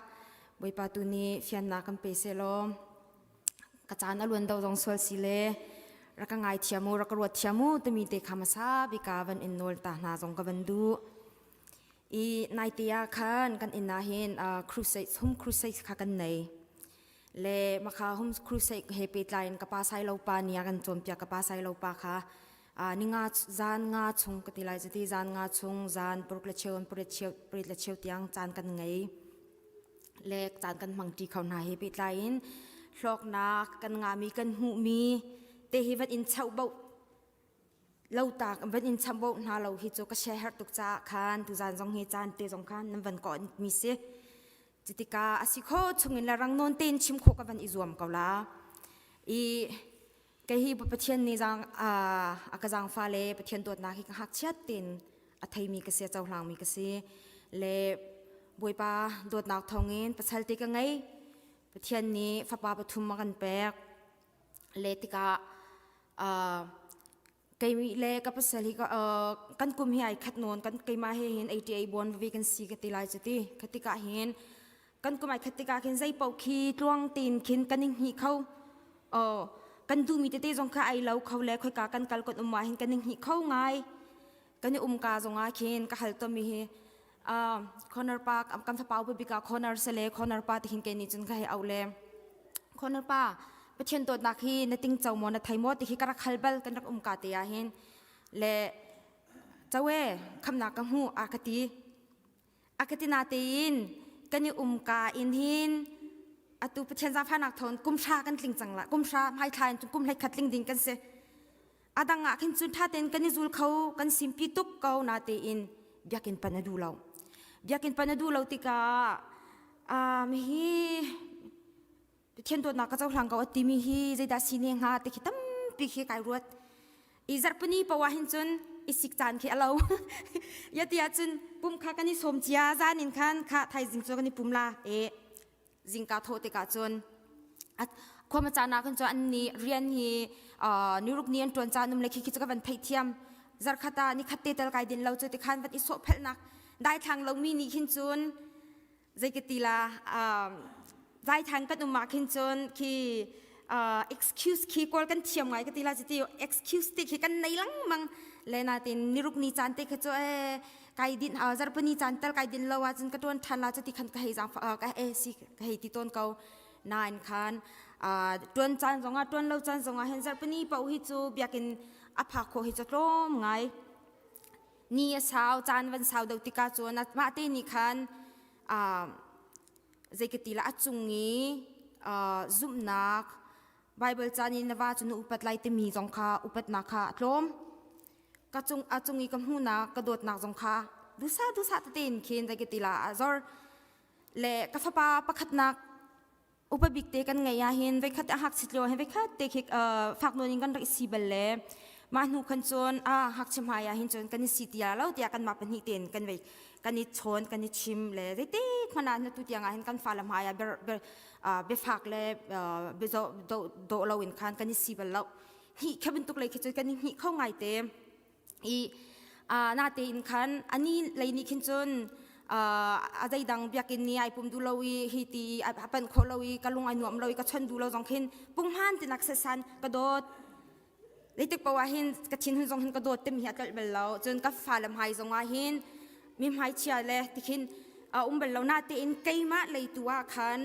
Bawipa tu nih fiannak kan pe seh law ka caan a luan do zong sual si le rak ka ngai thiam u rak ka ruat thiam u timi te kha hmasa bika van in nawl ta hna zong ka van duh i naite ah khan kan inn ah hin crusade home crusade kha kan nei Le makha home crusade he pehtlai in ka pa Sailo pa nih a kan cawnpiak ka pa Sailo pa kha ninga zan nga chung ka ti lai cuti zan nga chung zan paruk le cheu in pariat cheu pariat le cheu tiang caan kan ngei le caan kan hmang ṭi kho hna he pehtlai in hlawknak kan ngahmi kan hmuhmi te hi van in chauh boh lo tak van in chamh boh hna lo hi cu ka share tuk caah khan tuzan zong hi caan te zong khan nan van kawh mi si Cutikah a si kho chungin le rang nawn tein chim khawh ka van i zuam ko la. I kei hi Pathian nih zaang a ka zaangfa le Pathian dawtnak hi ka ngakchiat tein a theimi ka si a cohlangmi ka si. Le Bawipa dawtnak thawngin pasal te ka ngei. Pathian nih fapa pathum a kan pek. Le tikah Keimi le ka pasal hi kan kum hi ai khat nawn kan keimah he hin 88 born ve kan si ka ti lai cu ti khatikah hin kan kum ai khat tikah khin zei paoh khi tluang tein khin kan i hngih kho. Oh, kan duhmi tete zong kha ai lo kho le khoika kan kal kan um ah hin kan i hngih kho ngai. Kan i umka zong ah khin ka hal tomi hi uh, corner pa kan fapa upa bik ah corner sele corner pa ti hin ke ni cun ka hei au le corner pa Pathian dawtnak hi na ting co maw na thei maw ti hi ka rak hal bal kan rak umka te ah hin le co e khamnak ka hmu a ka ti A ka ti natein kan i umka in hin atu Pathian zaangfahnak thawng kum hra kan tling cang la kum hra hmaithla in kum hlei khat tling ding kan si a dang ah khin cun ṭha tein kan i zul kho kan simpi tuk ko natein biakinn pan a duh lo biakinn pan a duh lo tikah um, hi Pathian dawtnak ka cohlang ko a timi hi zeidah si ne hnga ti khi tampi khi kai ruat. I zarhpini poah hin cun i sik caan khi a lo. ya ti ahcun pum kha kan i sawm cia zan in khan kha thaizing cu kan i pum la e zingka thawh tikah cun khuama caan ah khan cun an nih rian hi niruk ni an ṭuan caan um le khi khi cu ka van theihthiam zarkhat ah nikhat te tal kai din lo cu ti khan van i sawh phelhnak daithlang lomi nih khin cun zei ka ti la zaithang kan um ah khin cun khi excuse khi kawl kan thiam ngai ka ti la ti excuse ti khi kan nei lengmang le na tin niruk ni caan te kha cu e kai din zarpani caan tal kai din lo ah cun ka tuan than la cu ti khan ka hei zang ka e si ka hei ti ton ko nain khan tuan caan zongah tuan lo caan zongah hin zarpani pau hi cu biakin a phak khawh hi cu tlawm ngai Ni a sau, caan van sau deuh tikah cun mah te nih khan zei ka ti lah a cung i zumhnak Baibal caan in na va cu na upat lai timi zong kha upatnak kha a tlawm. Ka cung a cung i ka hmuhnak ka dawtnak zong kha dusa dusa tete in khin zei ka ti lah a zor. Le ka fapa pakhatnak upa bik te kan ngeih ah hin veikhat a hak chit lio hin veikhat te khi fak nawn in kan rak i si bal le mah hnu khan cun a hak chim hmai ah hin cun kan i si ti lo tiah kan mah pahnih tein kan vei kan i chawn kan i chim le zeiti hmanh ah tu tiang ah hin kan fale hmai ah biafak le biazo do lo in khan kan i si bal lo hi kha bantuk lei khi cun kan i hnih kho ngai te i natein khan ani lei nih khin cun a zeidang biakinn ni ai pum duh lo i hi ti a panh khawh lo i ka lung ai nuam lo i ka chon duh lo zong khin punghman tinak sesan ka dawt zeitik paoh ah hin ka thinhun zong hin ka dawt timi hi a tlolh bal lo cun ka fale hmai zong ah hin mi hmai chia le tikhin a um bal lo natein keimah lei tu ah khan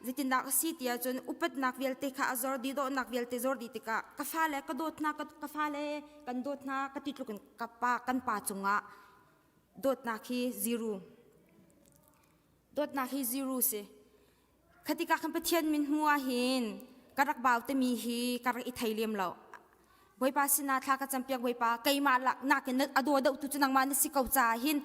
zeitindah ka si ti ahcun upatnak vialte kha a zor dih dawhnak vialte zor dih tikah ka fale ka dawt hna ka fale kan dawt hna ka ti tluk in ka pa kan pa cungah dawtnak hi zero dawtnak hi zero si khatika kan Pathian min hmu ah hin ka rak bau temi hi ka rak i thei lem lo Bawipa sinah thla ka campiak Bawipa keimah nakin a daw deuh tu cu nangmah na si ko caah hin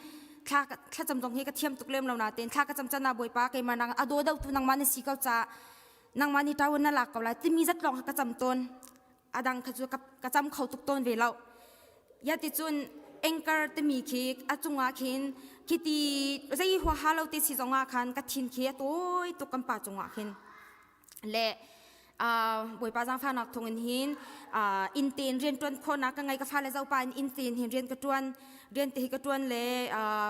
thla thlacam zong hi ka thiam tuk lem lo natein thla ka cam can ah Bawipa keimah nak a daw deuh tu nangmah na si ko caah nangmah nih ṭawan na lak ko lai timi zat lawng kha ka cam tawn a dang kha cu ka cam kho tuk tawn ve lo ya ti cun anchor timi khi a cungah khin khiti zei huaha lo te si zongah khan ka thin khi a tawi tuk kan pa cungah khin le Bawipa zaangfahnak thawngin hin inn tein rian ṭuan khawhnak ka ngei ka fale zohpa in inn tein hin rian ka ṭuan rian te hi ka ṭuan le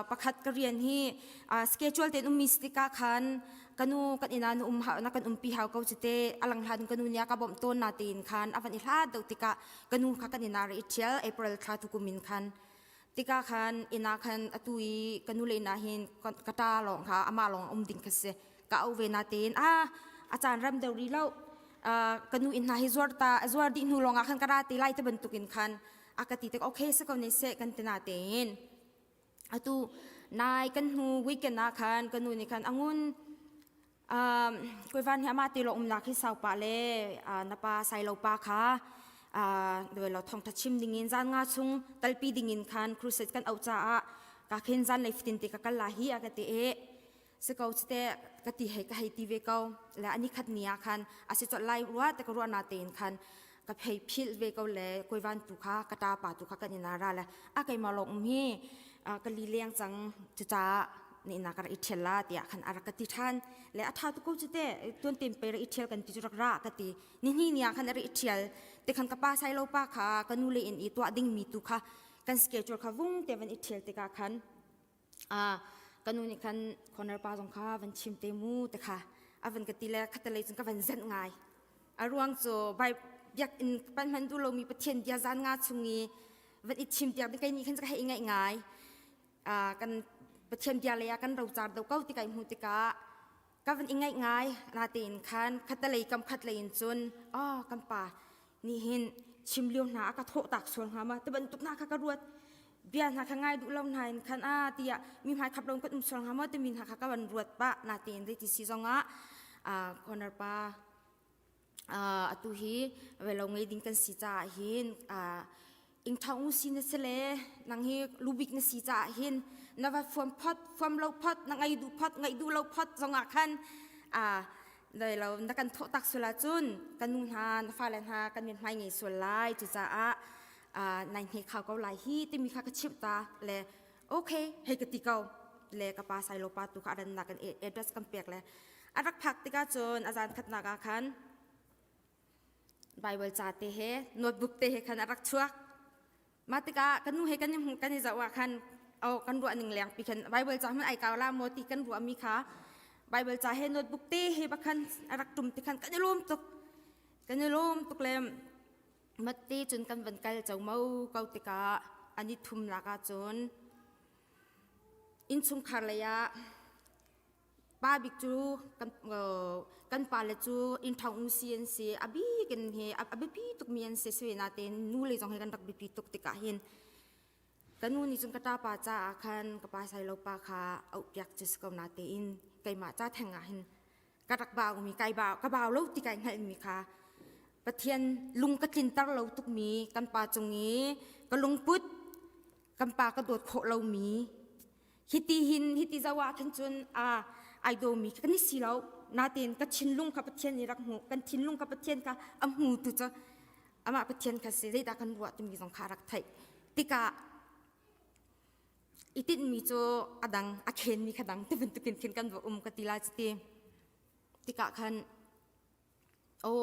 pakhat ka rian hi schedule tein ummi si tikah khan ka nu kan inn ah na um na kan umpi hau ko cite a lang hlan ka nu nih a ka bawmh tawn na tein khan a van i hlat deuh tikah ka nu kha kan inn ah ra i ṭhial April thla tu kum in khan tikah khan inn ah khan atu i ka nu le inn ah hin ka ṭa lawng kha amah lawng um ding kha si ka au ve natein a a caan ram deuh rih lo ka nu inn hna hi zuar ta zuar dih hnu lawng ah khan ka ra te lai te bantukin khan a ka ti tik okay se ko ne se kan ti na tein atu nai kan hnu weekend ah khan ka nu nih khan angun um koivan hi ama te lo umnak hi sau pa le na pa sai lo pa kha doi lo thong tha chim dingin zan nga chung talpi dingin khan crusade kan au caah ka khin zan lei fitin te ka kal la hi a ka te e Si ko cite ka ti hei ka hei ti ve ko le ani khat ni ah khan a si chawt lai rua te ka ruah na tein khan ka phei philh ve ko le koivan tu kha ka ta pa tu kha kan ina ra le a keimah lawng um hi ka li leng cang cucaah ni ina ka rak i ṭhial la tiah khan a rak ka ti ṭhan le a ṭha tu ko cite tuan tem pe rak i ṭhial kan ti cu rak ra ka ti ni hni ni ah khan a rak i ṭhial te khan ka pa sai lo pa kha ka nu le in i tuah ding mi tu kha kan schedule kha vung te van i ṭhial tikah khan Ah ka nu nih khan corner pa zong kha van chim te mu te kha. A van ka ti le khatalei cun ka van zenh ngai. A ruang cu biakinn pan hman duh lomi Pathian bia zan nga chung i van i chim tiang kei nih khan ka hei ngaih ngai. Kan Pathian bia lei ah kan rocar do ko ti kai hmuh tikah ka van i ngaih ngai natein khan khatalei kam khat lei in cun oh kan pa nih hin chim lio hna a ka thawh tak sual hnga ma ti bantuk hna kha ka ruat bia hna kha ngai duh lo hna in khan a tiah mi hmai khap lo kan um sual hnga maw timi hna kha ka van ruat pah natein zeiti si zongah corner pa atu hi velo ngei ding kan si caah hin ingthong u si na si le nang hi lubik na si caah hin na va fuam phot fuam lo phot na ngai duh phot ngaih duh lo phot zongah khan dai lo na kan thawh tak sual ahcun kan nu hna na fale hna kan min hmai ngei sual lai cucaah nai hne khau ko lai hi timi kha ka chimh ta le okay hei ka ti ko le ka pa sai lo pa tu kha aran nak kan address kan pek le a rak phak tikah cun a zan khatnak ah khan Bible ca te he notebook te he khan a rak chuak mah tikah kan nu he kan i hmuh kan i zoh ah khan oh kan ruah ning leng pi khan Bible ca hmanh ai kau la maw ti kan ruah mi kha Bible ca he notebook te he bakhan a rak tum ti khan kan i lawm tuk kan i lawm tuk le matti cun kan van kal chomo ko tikah an i thumnak ah cun innchungkhar lei ah Pa bik cu kan, kan pale cu innṭhang usi an si. A bik in hi a biapi tukmi an si. Si natein nu lei zong hi kan rak biapi tuk tikah hin ka nu nih cun ka ṭapa caah khan ka pa sailo pa kha auhpiak cu si ko natein keimah ca theng ah hin ka rak baumi kai bau ka bau lo ti kai hngalhmi kha Pathian lung ka tlinter lo tukmi kan pa cung i ka lungput kan pa ka dawt khawh lomi hiti hin hiti zoh ah khin cun a ai dawmi kan i si lo natein ka thinlung kha Pathian nih rak hmuh kan thinlung kha Pathian kha a hmu tu cu amah Pathian kha si zeidah kan ruah timi zong kha rak theih tikah i tinhmi cu a dang a khenmi kha dang ti bantukin khin kan va um ka ti lai cuti tikah khan aw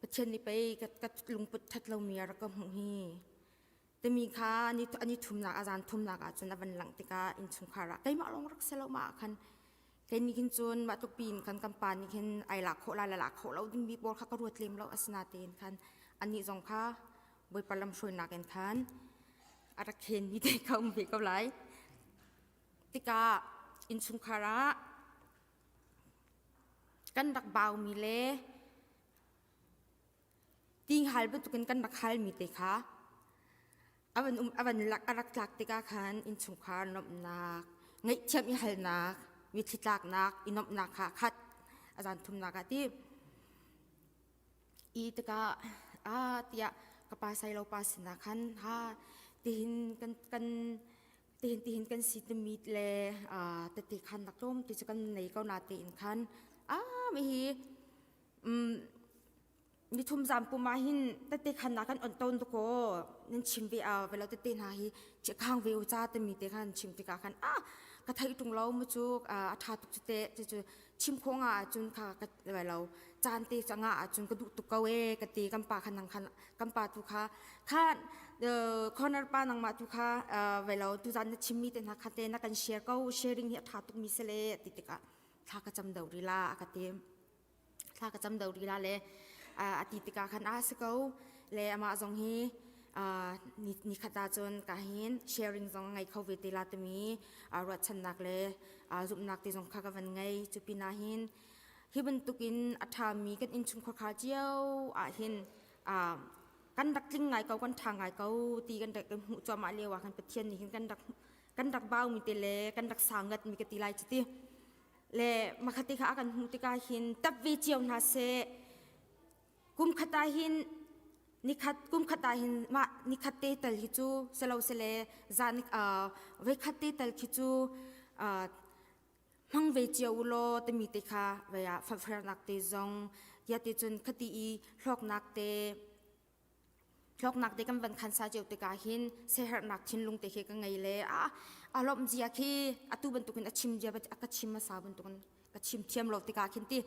Pathian nih pei ka, ka lungput ṭhat lomi a rak ka hmuh hi timi kha ani ani thumnak a zan thumnak ah cun a van langh tikah innchungkhar ah keimah lawng rak si lo mah ah khan kei nih khin cun mah tluk piin khan kan pa nih khin ai lak khawh lai le lak khawh lo dingmi pawl kha ka ruat lem lo asinatein khan anih zong kha Bawipa lamhruainak in khan a rak khenmi te kha um ve ko lai tikah innchungkhar ah kan rak baumi le Tinghal bantukin kan rak halmi te kha a van um a van lak a rak tlak tikah khan innchungkhar nuamhnak, ngaihthiam i halnak, mitthli tlaknak, i nuamhnak kha a khat a zan thumnak ah ti. I tikah ah tiah ka pa sailo pa sinah khan ha tihin kan kan tihin tihin kan si timi le tete khan nak tlawm ti cu kan nei ko na tein khan ah mi hi nithum zan pum ah hin tete khan na kan on tawn tu ko nan chim ve a velo tete hna hi khang ve u cha timi te khan chim tikah khan ah ka thei tung lo mu cu a tha tuk chu te chu chu chim kho nga ahcun kha ka lo caan te nga ahcun ka duh tuk ko e ka ti kan pa khan nang khan kan pa tu kha kha corner pa nangmah tu kha velo tu zan na chimmi te hna kha te na kan share ko sharing hi a tha tuk mi sele ti tikah thla ka cam do rila a ka ti thla ka cam do rila le a ti tikah khan a si ko le amah zong hi ni khat ah cun ka hin sharing zong ngei kho ve te la timi ruahchannak le zumhnak te zong kha ka van ngei cu pinah hin hi bantukin a ṭhami kan innchungkhar kha cio ah hin kan rak tling ngai ko kan ṭha ngai ko ti kan rak hmuh cuahmah lio ah khan Pathian nih hin kan rak kan rak baumi te le kan rak sangat mi ka ti lai cuti le makhati kha a kan hmuh tikah hin tap ve cio hna seh kum khat ah hin nikhat kum khat ah hin mah nikhat te tal hi cu selo sele zan voi khat te tal khi cu hmang ve cio u law timi te kha vei ah fafernak te zong ya te cun khati i hlawknak te hlawknak te kan van khan sa cio tikah hin sehernak thinlung te khi ka ngei le a a lawmh zia khi atu bantukin a chim zia a ka chim hmasa bantukin ka chim thiam lo tikah khin ti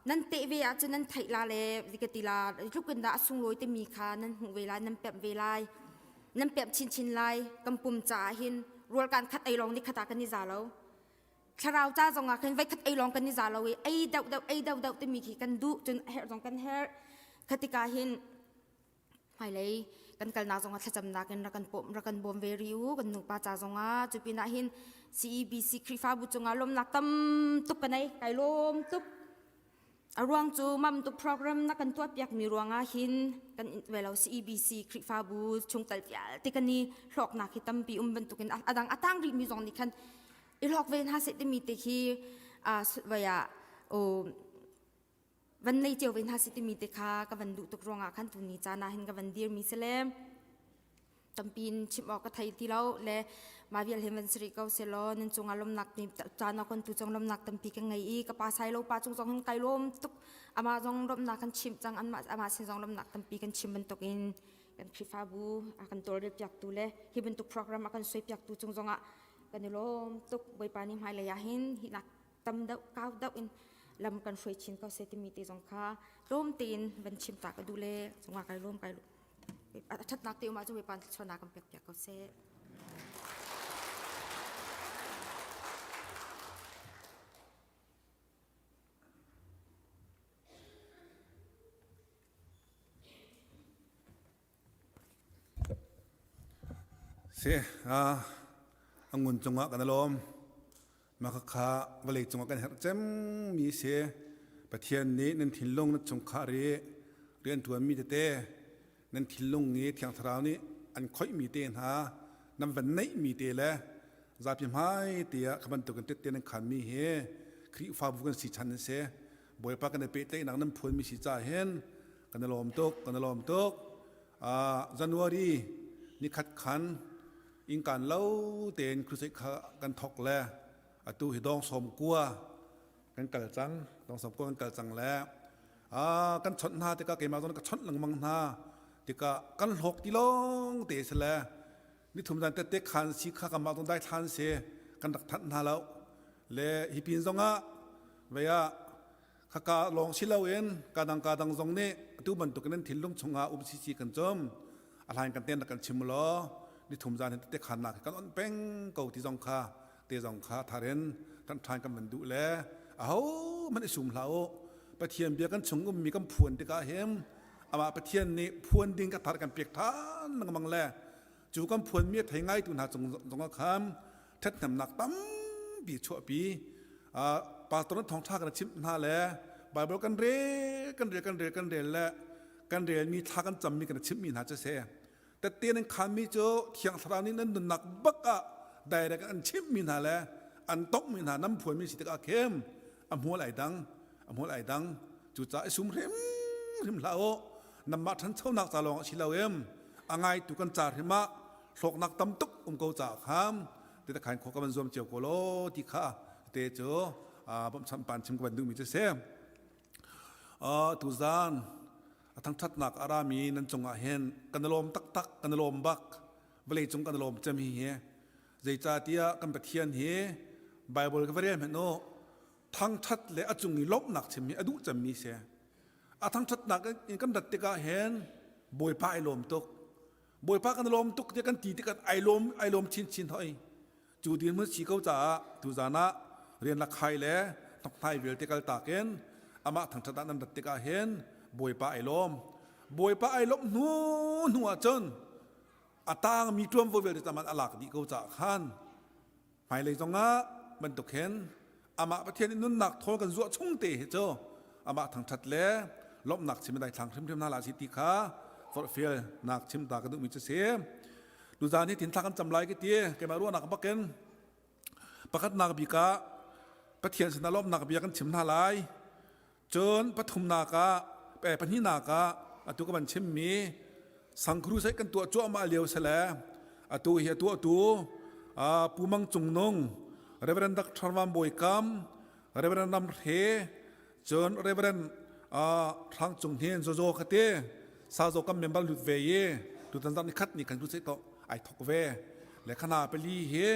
nan teh ve ahcun nan theih la le ka ti la tlukin dah a sunglawi timi kha nan hmuh ve lai nan pemh ve lai nan pemh chinchin lai kan pum caah hin rual kan khat ei lawng ni khat ah kan i za lo. Thlarau ca zong ah khin voikhat ei lawng kan i za lo i ei deuh deuh ei deuh deuh timi khi kan duh cun a herh zong kan herh. Khatika hin hmailei kan kalnak zong ah thlacamnak in rak kan pawm rak kan bawm ve ri u kan nupa ca zong ah cu pinah hin CEBC Khrihfabu cungah lawmnak tam tuk ka nei kai lawm tuk. A ruang cu mam tuk program na kan tuahpiakmi ruangah hin kan velo CEBC Khrihfabu chungtel vialte kan i hlawknak hi tampi um bantukin a dang a tang rihmi zong nih khan i hlawk ve hna seh timi te khi vai ah van nei cio ve hna seh timi te kha ka van duh tuk ruangah khan tuni caan ah hin ka van dirmi si le tampi in chim awk ka thei ti lo le mah vial hin van si rih ko selaw nan cungah lawmnak caan ah kon tu cong lawmnak tampi ka ngei i ka pa sai lo pa cung zong hin kai lawm tuk amah zong lawmnak kan chim cang anmah amah sin zong lawmnak tampi kan chim bantukin kan Khrihfabu a kan tawlrel piaktu le hi bantuk program a kan suai piaktu cung zongah kan i lawm tuk Bawipa nih hmailei ah hin hi nak tam deuh kau deuh in lam kan hruai chin ko seh timi te zong kha tlawm tein van chim ta ka duh le cungah kai lawm kai a ṭhatnak te um ahcun Bawipa thluachuahnak kan pek piak ko seh. Si, a ngun cungah kan i lawm. Mah khakha vawlei cungah kan herh cemmi si. Pathian nih nan thinlung nan chungkhar i rianṭuanmi tete nan thinlung i Thiang Thlarau nih an khoihmi te hna nan van neihmi te le zapi hmai tiah kha bantukin tette nan khanmi hi Khrihfabu kan si chan an si. Bawipa kan i pehtlaihnak nan phuanmi si caah hin kan i lawm tuk, kan i lawm tuk. Uh, January nikhat khan innkaan lo tein crusade kha kan thok le atu hi dong som kua kan kal cang dong som kua kan kal cang le uh, kan chawnh hna tikah keimah zong ka chawnh lengmang hna tikah kan hlawk ti lawng te si le nithum zan tette khan si kha kanmah zong dai thlan si kan rak thanh hna lo le hi pin zongah vei ah khaka lawng si loin kadang kadang zong nih atu bantukin nan thinlung chungah um sisi kan cum a hlain kan ten rak kan chim law nithum zan hin tette khan nak kan on peng ko ti zong kha te zong kha tharin kan ṭhan kan van duh le aho man i sum hlah u Pathian bia kan chung ummi kan phuan tikah hin amah Pathian nih phuan ding ka thar kan pek ṭhan lengmang le cu kan phuanmi a thei ngaitu hna cung zongah khan ṭhathnemnak tampi chuahpi pastor na thawngṭha kan chimh hna le Bible kan rel kan rel kan rel kan rel le kan relmi thla kan cammi kan chimhmi hna cu si tette nan khanmi cu thiang thlarau nih nan nunnak bak ah direct an chimhmi hna le an tongmi hna nan phuanmi si tikah khem a hmual ai dang a hmual ai dang cucaah i sum hrimhrim hlah u nanmah ṭhanchonak ca lawng a si lo em a ngaitu kan ca hrim ah hlawknak tam tuk um ko caah khan ti ta khan khua ka van zuam cio ko law ti kha te cu bawmhchanh pan chim ka van duhmi cu si tuzan a thangṭhatnak a rami nan cungah hin kan i lawm taktak kan i lawm bak vawlei cung kan i lawm cem hi hi zeicahtiah kan Pathian hi Bible ka va rel hmanh u thangṭhat le a cung i lawmhnak chim hi a duh cemmi si. A thangṭhatnak in kan rat tikah hin Bawipa ai lawm tuk. Bawipa kan lawm tuk tiah kan ti tikah ai lawm ai lawm chinchin hoi. Cu dirhmun si ko caah tuzan ah rian lak khai le hnokhnai vialte kal takin amah thangṭhat ah nan rat tikah hin Bawipa ai lawm. Bawipa ai lawmh hnu hnu ah cun a tangmi ṭuanvo vialte taman a lak dih ko caah khan Hmailei zongah bantuk hin amah Pathian in nunnak thawl kan zuah chung te hi cu amah thangṭhat le lawmhnak chim dai thlang hrimhrim hna la si ti kha forhfial nak chim ta ka duhmi cu si. Tuzaan hi thinthla kan cam lai ka ti keimah ruahnak bakin pakhatnak bik ah Pathian sinah lawmhnak bia kan chim hna lai. Cun pathumnak ah pahnihnak ah atu ka van chimmi sangkhru sai kan tuah cuahmah lio sele atu hi a tuahtu Pu Mang Cung Nung Reverend Dr. Van Bawi Kam Reverend Ram Hre cun Reverend Hrang Cung Hnin Jojo khate Sazo kam member lut ve i tutan zan ni khat ni kan tu sai to ai thok ve le khana pali hi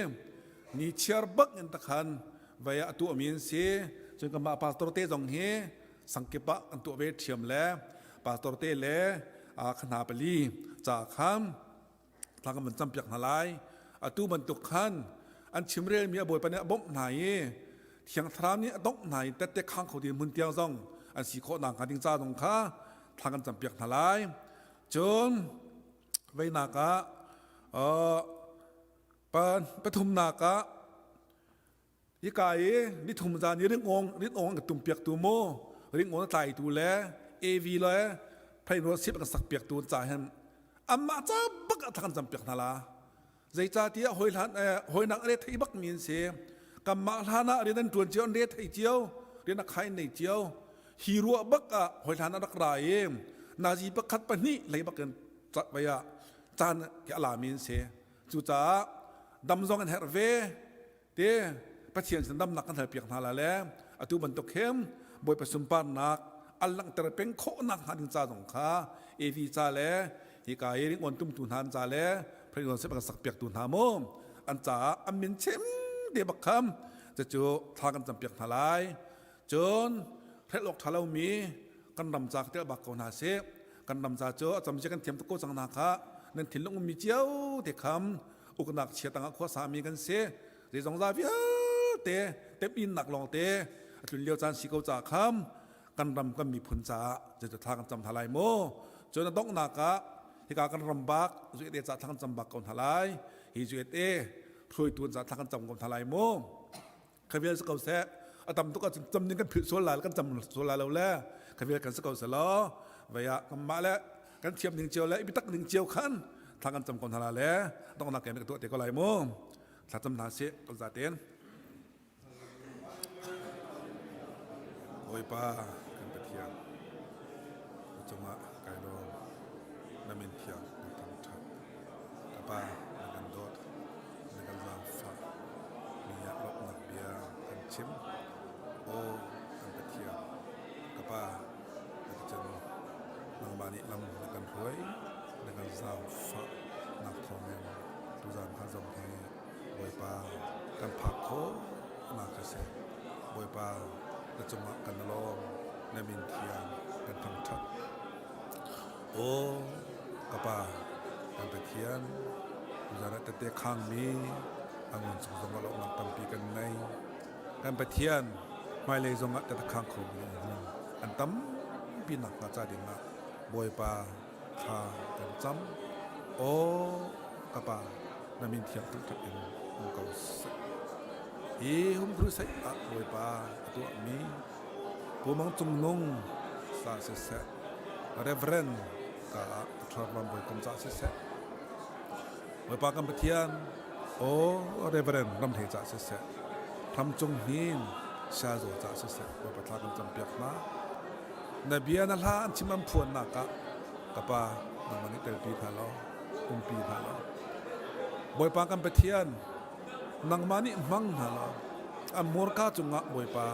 ni chiar bak in takhan vai a tuah mi an si cun kanmah pastor te zong hi sangkip ah kan tuah ve ṭhiam le pastor te le khana pali ca khan thla kan van campiak hna lai atu bantuk khan an chimrel mi a bawipa nih a bawmh hna i. Thiang Thlarau nih a dongh hna i tette khang kho ding hmun tiang zong an si khawh nakhnga ding ca zong kha thla kan campiak hna lai. Cun veinak ah pathumnak ah hika i nithum zan i ringawng ringawng an tumpiaktu mu ringawng a tlaitu le AV le phainrual sip an sakpiaktu ca hin anmah ca bak ah thla kan campiak hna la. Zeicahtiah hawi hlan hawinak a re thei bak mi an si. Kanmah hlan ah rian an ṭuan cio, an re thei cio, rian a khai an nei cio. Hi ruah bak ah hawi hlan a rak ra i nazi pakhat pahnih lei bak in vai ah caan a la mi an si. Cucaah dam zong an herh ve. Te Pathian sin damnak kan halpiak hna la le atu bantuk hin Bawipa sunparnak an langhter peng khawhnak hnga ding ca zong kha AV ca le hika i ringawn tumtu hna an ca le President sip kan sakpiaktu hna mu an caah an min chim te bak kham cucu thla kan campiak hna lai. Cun hrelh awk ṭha lomi kan ram ca ka bak ko hna sih. Kan ram ca cu a camcia kan thiam tuk ko cang hna kha nan thinlung ummi cio te kham uknak chia tangah khua sami kan si. Zeizong za vialte temhinnak lawng te a tlun lio caan si ko ca kham kan ram kan miphun caah zeitu thla kan cam hna lai mu. Cun a donghnak ah hika kan ram bak zuet ca thla kan cam bak ko hna lai. Hi zuet e hruaitu ca thla kan cam ko hna lai mu. Khavial si ko seh a tam tuk ahcun cam ding kan philh sual lai kan cam sual lai lo le khavial kan si ko seh law vei ah kanmah le kan thiam ning cio le i biatak ning cio khan thla kan cam ko hna la le donghnak kem ka tuah te ko lai mu thla cam hna sih kan zaten Bawipa kan Pathian na cungah kai lawm na min thiang kan thangṭhat ka pa na kan dawt na kan zaangfah mi ah lawmhnak bia kan chim. Aw kan Pathian, ka Pa, na ka chan nangmah nih lam na kan hruai, na kan zaangfah nak thawngin tuzaan kha zong hi Bawipa kan phak khawh nak a si. Bawipa na cungah kan lawm, na min thiang kan thangṭhat. Aw ka Pa, kan Pathian, tuzaan ah tette khangmi a ngun chung zong ah lawmhnak tampi kan ngei. Kan Pathian, hmailei zong ah tette khang khomi an tampi nakhnga ca ding ah Bawipa thla kan cam. Aw ka Pa, na min thiang tuk in um ko seh. Hi hum crusade ah Bawipa a tuahmi Pu Mang Cung Nung sa siseh, Reverend ka ah Dr. Ram Bawi Kom ca siseh, Bawipa kan Pathian, aw Reverend Ram Hlei ca siseh, Ram Cung Hnin Sha Zaw ca siseh, Bawipa thla kan campiak hna. Na bia na hla an chim an phuannak ah ka pa nangmah nih telpi hna law, umpi hna law. Bawipa kan Pathian, nangmah nih hmang hna law an hmurka cungah Bawipa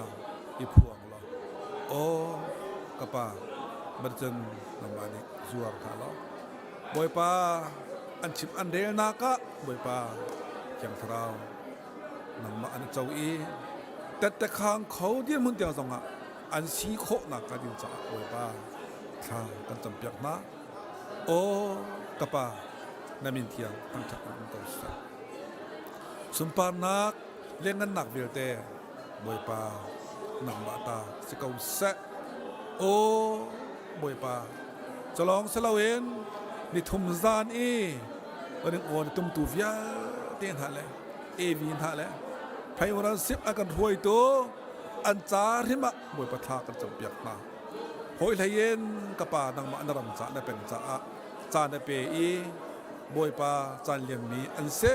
i phuang law aw ka pa marcan nangmah nih zuar hna law Bawipa an chim an relnak ah Bawipa Thiang Thlarau nangmah an co i tette khang kho dirhmun tiang zongah an si khawhnak ka ding caah Bawipa thla kan campiak hna aw ka pa na min thiang thangṭhat in um ko seh. Sunparnak le ngannak vialte Bawipa nangmah ta si ko seh. Aw Bawipa, calawng si loin nithum zan i kan in aw na tumtu vialte hna le Evi hna le Phaimural sip a kan hruaitu an ca hrim ah Bawipa thla kan campiak hna. Hawi hlei in ka pa nangmah na ram caah na peng caah ca na pe i Bawipa caan liammi an si.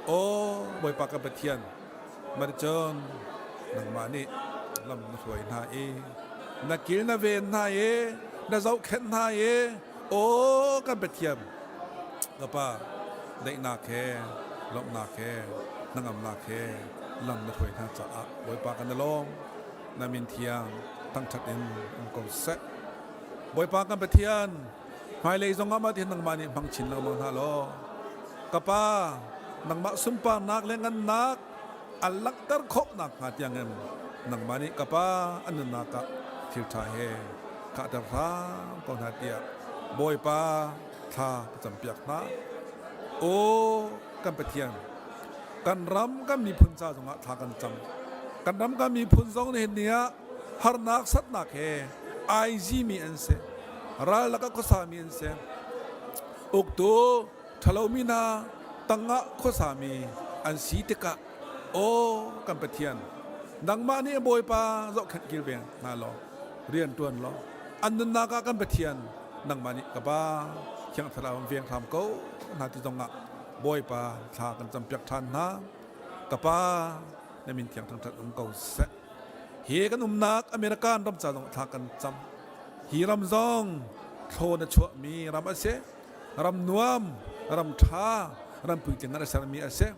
Aw Bawipa ka Pathian, maricun nangmah nih lam na hruai hna i na kil na ven hna i na zohkhenh hna i aw kan Pathian ka Pa daihnak he lawmhnak he hnangamnak he lam na hruai hna caah Bawipa kan i lawm na min thiang thangṭhat in um ko seh. Bawipa kan Pathian, hmailei zongah mah tihin nangmah nih hmang chin lengmang hna law, ka Pa, nangmah sunparnak le ngannak an langhter khawh nakhnga tiangin nangmah nih ka Pa an nunnak ah thil ṭha he khahter hram ko hna tiah Bawipa thla ka campiak hna. Aw kan Pathian, kan ram kan miphun ca zongah thla kan cam. Kan ram kan miphun zong nihin ni ah harnak satnak he ai zimi an si. Ral lakah khuasami an si. Uktu ṭhalomi hna tangah khuasami an si tikah aw kan Pathian nangmah nih Bawipa zohkhenh kilveng hna law rian ṭuan law an nunnak ah kan Pathian nangmah nih ka Pa Thiang Thlarau in veng hram ko hna ti zongah Bawipa thla kan campiak ṭhan hna. Ka Pa na min thiang thangṭhat um ko seh. Hi kan umnak American ram ca zong thla kan cam. Hi ram zong thlaw na chuahmi ram a si. Ram nuam, ram ṭha, ram puitling an sermi a si.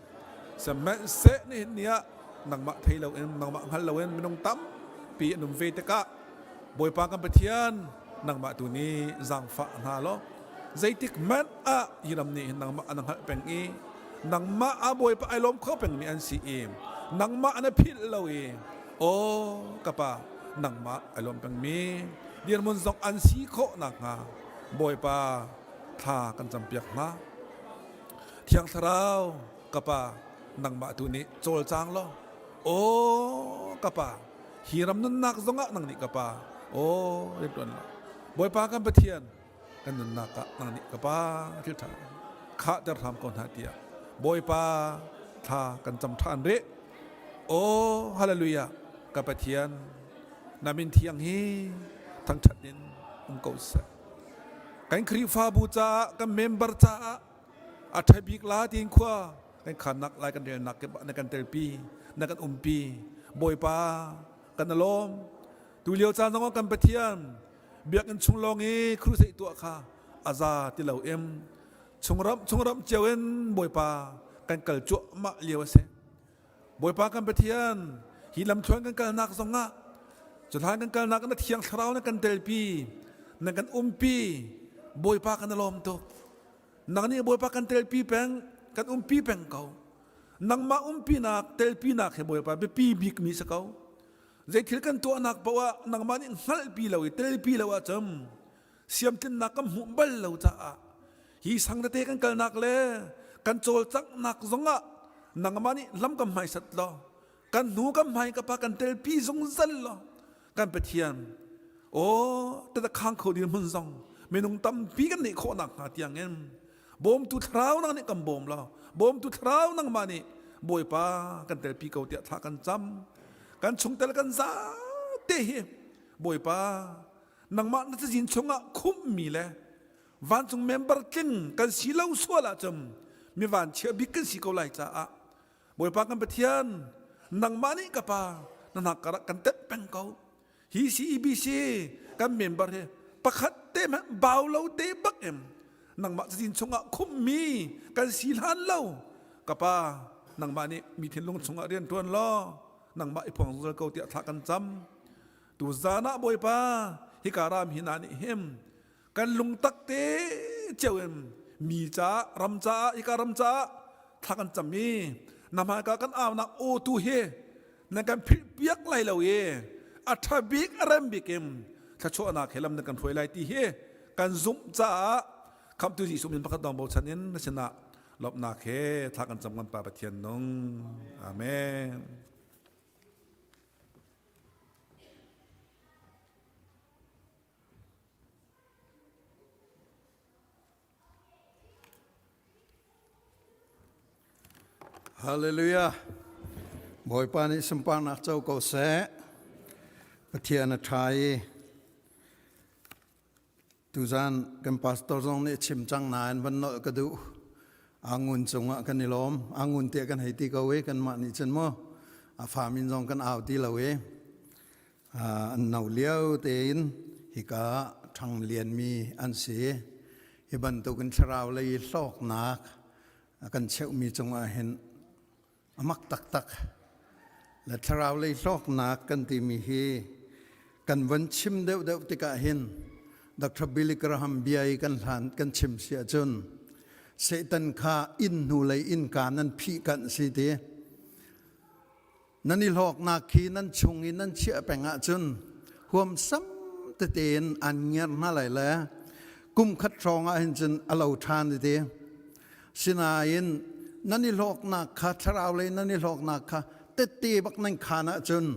Sihmanhseh nihin ni ah nangmah thei loin, nangmah hngal loin minung tampi an um ve tikah Bawipa kan Pathian nangmah tu nih zaangfah hna law zeitik hmanh ah hi ram nih hin nangmah an hngalh peng i nangmah a Bawipa ai lawm kho pengmi an si i nangmah an philh lo i aw ka pa nangmah ai lawm pengmi dirhmun zong an si khawh nakhnga Bawipa thla kan campiak hna. Thiang Thlarau ka pa nangmah tu nih cawlcang law aw ka pa hi ram nunnak zongah nang nih ka pa aw rianṭuan law Bawipa kan Pathian kan nunnak ah nang nih ka pa thil ṭha khahter hram ko hna tiah Bawipa thla kan cam ṭhan rih aw hallelujah ka Pathian na min thiang hi thangṭhat in um ko seh kan Khrihfabu caah kan member caah a ṭha bik la tiin khua kan khannak lai kan relnak kip ah na kan telpi na kan umpi Bawipa kan lawm tu lio caan zongah kan Pathian biakinn chung lawng i crusade tuah kha a za ti lo em chungram chungram cio in Bawipa kan kal cuahmah lio a si Bawipa kan Pathian hi lamthluan kan kalnak zongah cuhlan kan kalnak na thiang thlarau na kan telpi na kan umpi Bawipa kan lawm tuk nang nih Bawipa kan telpi peng kan umpi peng ko nangmah umpinak telpinak he Bawipa biapi bikmi si ko zeithil kan tuahnak paoh ah nangmah nih hngalhpi lo i telpi lo ahcun siamtlinnak kan hmuh bal lo caah hi sang tete kan kalnak le kan cawlcanghnak zongah nangmah nih lam kan hmaisat law kan hnu kan hmai ka pa kan telpi zungzal law kan Pathian aw tata khang kho dir hmun zong minung tampi kan neih khawh nak hnga tiangin bawmtu thlarau nang nih kan bawm law bawmtu thlarau nangmah nih Bawipa kan telpi ko tiah thla kan cam kan chungtel kan za te hi Bawipa nangmah na cazin chungah khumhmi le vancung member tling kan si lo sual ahcun mi vanchia bik kan si ko lai caah Bawipa kan Pathian nangmah nih ka pa na hnak karah kan tep peng ko hi CEBC kan member hi pakhat te hmanh bau lo te bak em nangmah cazin chungah khumhmi kan si hlan lo ka pa nangmah nih mi thinlung chungah rian ṭuan law nangmah i phuang zungzal ko tiah thla kan cam Tuzan ah Bawipa hika ram hi na nih him kan lungtak te cio in mi caah ram caah hika ram caah thla kan cam i na hmaika kan aunak aw tu hi nan kan philh piak lai lo i a ṭha bik a rem bik in thluachuahnak he lam nan kan hruai lai ti hi kan zumh caah khamhtu Jesuh min pakhat dong bochan in na sinah lawmhnak he thla kan cam kan Pa Pathian nung amen Hallelujah. Bawipa nih sunparnak co ko seh. Pathian a ṭha i Tuzan kan pastor zong nih a chim cang nain van nolh ka duh. Angun cungah kan i lawm. Angun tiah kan hei ti ko i kanmah nih cun mu a fa min zong kan au ti lo i an no lio tein hika ṭhang lianmi an si. Hi bantukin thlarau lei hlawknak a kan cheuhmi cungah hin A mak taktak. Le thlarau lei hlawknak kan timi hi kan von chim deuhdeuh tikah hin Dr. Billy Graham bia i kan hlan kan chim si ahcun Satan kha inn hnu lei innka nan phih kanh si ti. Nan i hlawknak khi nan chung i nan chiah peng ahcun huamsam tete in an ngiar hna lai le kum khat hrawng ah hin cun a lo ṭhan ti. Sinain nan i hlawknak kha thlarau lei nan i hlawknak kha tette bak nan khaan ahcun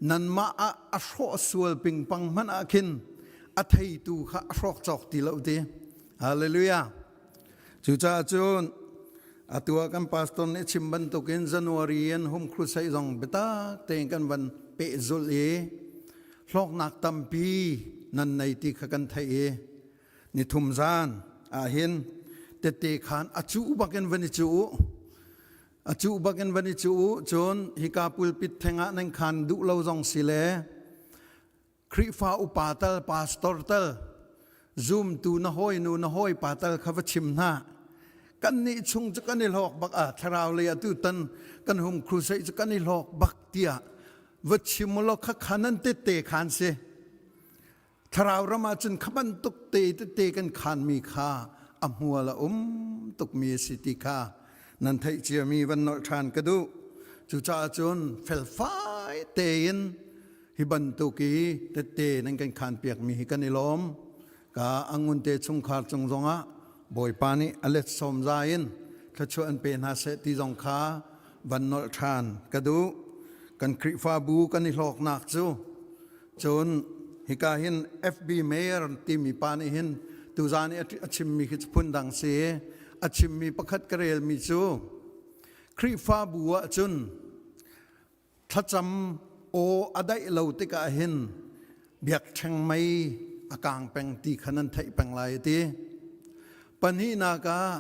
nanmah ah a hrawh sual pingpang hmanh ah khin a theitu kha a hrawk cawk ti lo ti. Hallelujah. Cucaah cun atu ah kan pastor nih chim bantukin January in home crusade zong biatak tein kan van pehzulh i hlawknak tampi nan nei ti kha kan theih i nithum zan ah hin tette khan a cuh bakin van i cuh u a cuh bakin van i cuh u cun hika pulpit theng ah nan khan duh lo zong si le Khrihfa upa tal pastor tal zumtu na hawinu na hawipa tal kha va chim hna kan nih chung cu kan i hlawk bak ah thlarau lei atu tan kan hum crusade cu kan i hlawk bak tiah va chim law kha kha nan tette khan si Thlarau ram ah cun kha bantuk te tete kan khanmi kha a hmual a um tukmi a si ti kha nan theih ciami van nolh ṭhan ka duh. Cucaah cun felfai tein hi bantuk i tette nan kan khanpiakmi hi kan i lawm. Ka angunte chungkhar cung zongah Bawipa nih a let sawm za in thluachuah an pe hna seh ti zong kha van nolh ṭhan ka duh. Kan Khrihfabu kan i hlawknak cu Cun hika hin FB Mayor timi pa nih hin tuzan i a chimmi khi phundang si. A chimmi pakhat ka relmi cu Khrihfabu ah cun thlacam aw a daih lo tikah hin biakṭheng mei a kang peng ti kha nan theih peng lai a ti. Pahnihnak ah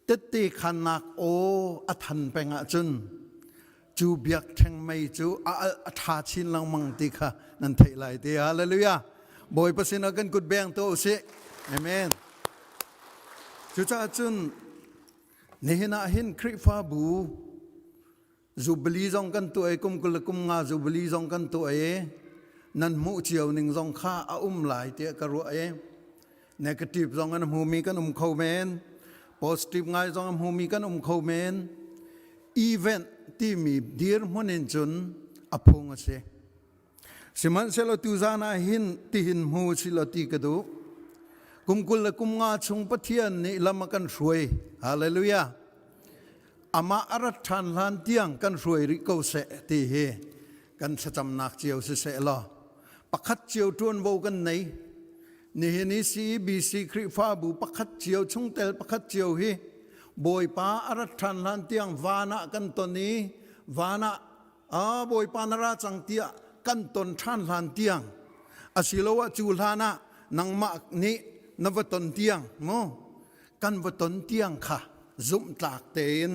tette khannak aw a than peng ahcun cu biakṭheng mei cu a alh a ṭha chin lengmang ti kha nan theih lai ti. Hallelujah. Bawipa sinah kan kut beng tuah usih. Amen. Cucaah cun nihin ah hin Khrihfabu Jubilee zong kan tuah i kum 20 le kum nga Jubilee zong kan tuah i nan hmuh cio ning zong kha a um lai tiah ka ruah i negative zong an hmumi kan um kho men positive ngai zong a hmumi kan um kho men event timi dirhmun in cun a phung a si. Sihmanhsehlaw tuzan ah hin tihin hmu si law ti ka duh. Kum 20 le kum nga chung Pathian nih lam a kan hruai. Hallelujah. Amah a rat ṭhan hlan tiang kan hruai rih ko seh ti hi kan thlacamnak cio si seh law pakhat cio ṭuanvo kan nei. Nihin i CEBC Khrihfabu pakhat cio chungtel pakhat cio hi Bawipa a rat ṭhan hlan tiang van ah kan ton i van ah a Bawipa na ra cang tiah kan ton ṭhan hlan tiang asiloah cu hlan ah nangmah nih na va ton tiang mu kan va ton tiang kha zumhtlak tein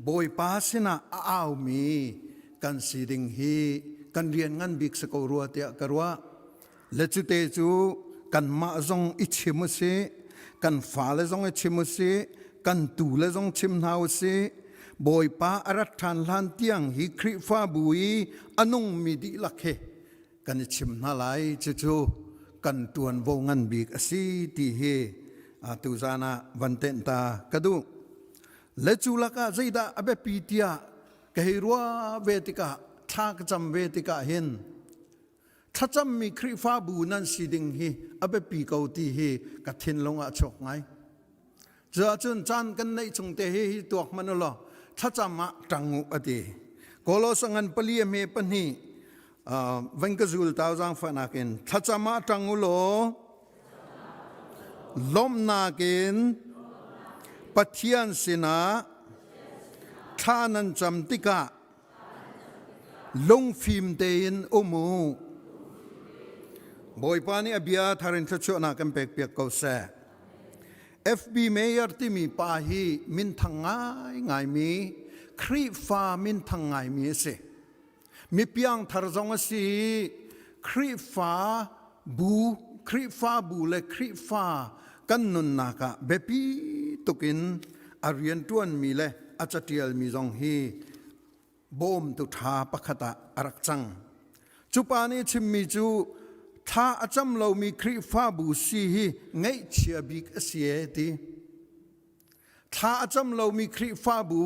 Bawipa sinah a aumi kan si ding hi kan rian ngan bik si ko rua tiah ka ruah. Le cute cu kanmah zong i chim u sih, kan fale zong i chim u sih, kan tule zong chim hna u sih. Bawipa a rat ṭhan hlan tiang hi Khrihfabu i a nungmi dihlak hi kan i chim hna lai. Cucu kan ṭuanvo ngan bik a si ti hi tuzan ah van tenh ta ka duh. Le cu lakah zeidah a biapi tiah ka hei ruah ve tikah thla ka cam ve tikah hin thlacammi Khrihfabu nan si ding hi a biapi ko ti hi ka thinlung ah chuak ngai. Cuahcun caan kan neih chung te hi hi tuak hmanh ulaw thlacam ah ṭang u a ti. Kolos ngan pali a hme pahnih van ka zul tau zaangfahnak in thlacam ah ṭang u law lawmhnak in Pathian sinah thla nan cam tikah Lungfim tein um u. Bawipa nih a bia thar in thluachuahnak kan pekpiak ko seh. FB Mayor timi pa hi minthang ngaingaimi Khrihfa minthang ngaimi a si. Mi piangthar zong a si i Khrihfa bu, Khrihfabu le Khrihfa kan nunnak ah biapi tuk in a rianṭuanmi le a caṭialmi zong hi bawmtu ṭha pakhat ah a rak cang. Cu pa nih chimmi cu thla a cam lomi Khrihfabu si hi ngaihchia bik a si ee ti. Thla a cam lomi Khrihfabu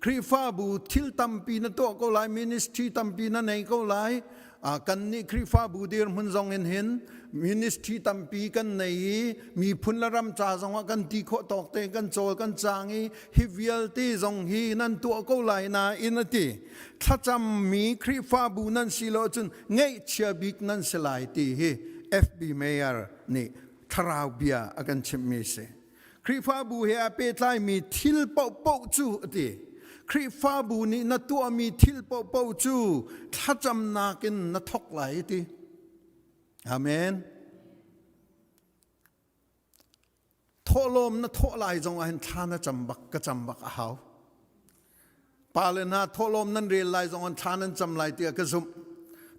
Khrihfabu thil tampi na tuah ko lai, ministry tampi na nei ko lai. Kan nih Khrihfabu dirhmun zong in hin ministry tampi kan nei i miphun le ram ca zong ah kan ti khawh tawk te kan cawl kan cang i hi vialte zong hi nan tuah ko lai nain a ti. Thlacammi Khrihfabu nan si lo cun ngeihchia bik nan si lai ti hi FB Mayor nih thlarau bia a kan chimhmi si. Khrihfabu he aa pehtlaimi thil paohpaoh cu a ti. Khrihfabu nih na tuahmi thil paohpaoh cu thlacamnak in na thawk lai a ti. Amen. Thawhlawm na thawh lai zong ah hin thla na cam bak ka cam bak a hau. Pa le hna thawhlawm nan rel lai zong an thla nan cam lai tiah ka zumh.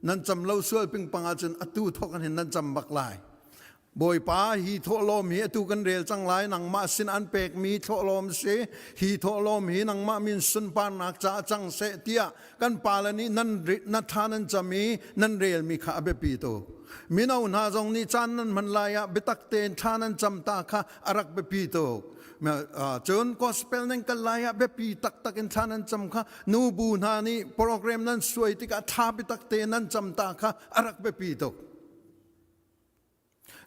Nan cam lo sual pingpang ahcun atu thawk in hin nan cam bak lai. Bawipa hi thawhlawm hi atu kan rel cang lai nangmah sin an pekmi thawhlawm si hi thawhlawm hi nangmah min sunparnak caah cang seh tiah kan pale nih nan na thla nan cam i nan relmi kha a biapi tuk mino hna zong nih caan nan hman lai ah biatak tein thla nan cam ta kha a rak biapi tuk cun gospel nan kal lai ah biapi taktak in thla nan cam kha nubu hna nih program nan suai tikah thla biatak tein nan cam ta kha a rak biapi tuk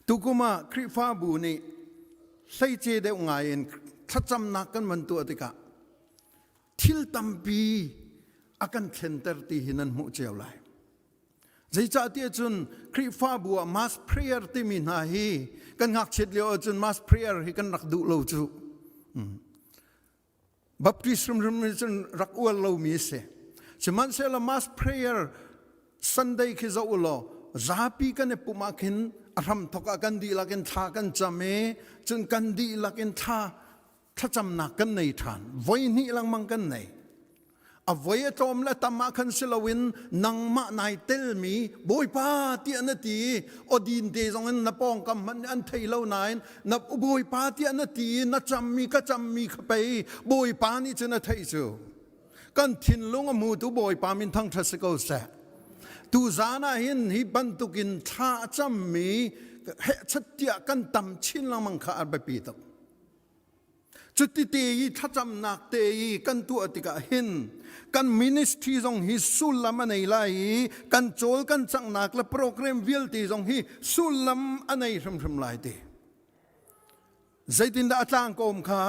Tukum ah Khrihfabu nih hleice deuh ngai in thlacamnak kan van tuah tikah thil tampi a kan thlenter ti hi nan hmuh cio lai. Zeicahtiah cun Khrihfabu ah mass prayer timi hna hi kan ngakchiat lio ahcun mass prayer hi kan rak duh lo cu. Hmm. Baptist hrimhrim nih cun rak uar lomi a si. Sihmanhsehlaw mass prayer Sunday khi zoh u law zapi kan i pumh ah khin a hramthok ah kan dihlak in thla kan cam i cun kan dihlak in thla thlacamnak kan nei ṭhan. Voi hnih lengmang kan nei. A voi a tlawm le tam ah khan si loin nangmah nai telmi Bawipa tiah na ti i awdin te zong in na pawngkam hmanh nih an thei lo nain na Bawipa tiah na ti i na cammi ka cammi kha pei Bawipa nih cun a theih cu kan thinlung a hmutu Bawipa min thangṭhat si ko seh tuzan ah hin hi bantukin thla a cammi hehchat tiah kan tam chin lengmang kha a biapi tuk Cuti te i thlacamnak te i kan tuah tikah hin kan ministry zong hi sullam a nei lai i kan cawl kan canghnak le program vialte zong hi sullam a nei hrimhrim lai ti. Zeitindah a tlangkawm kha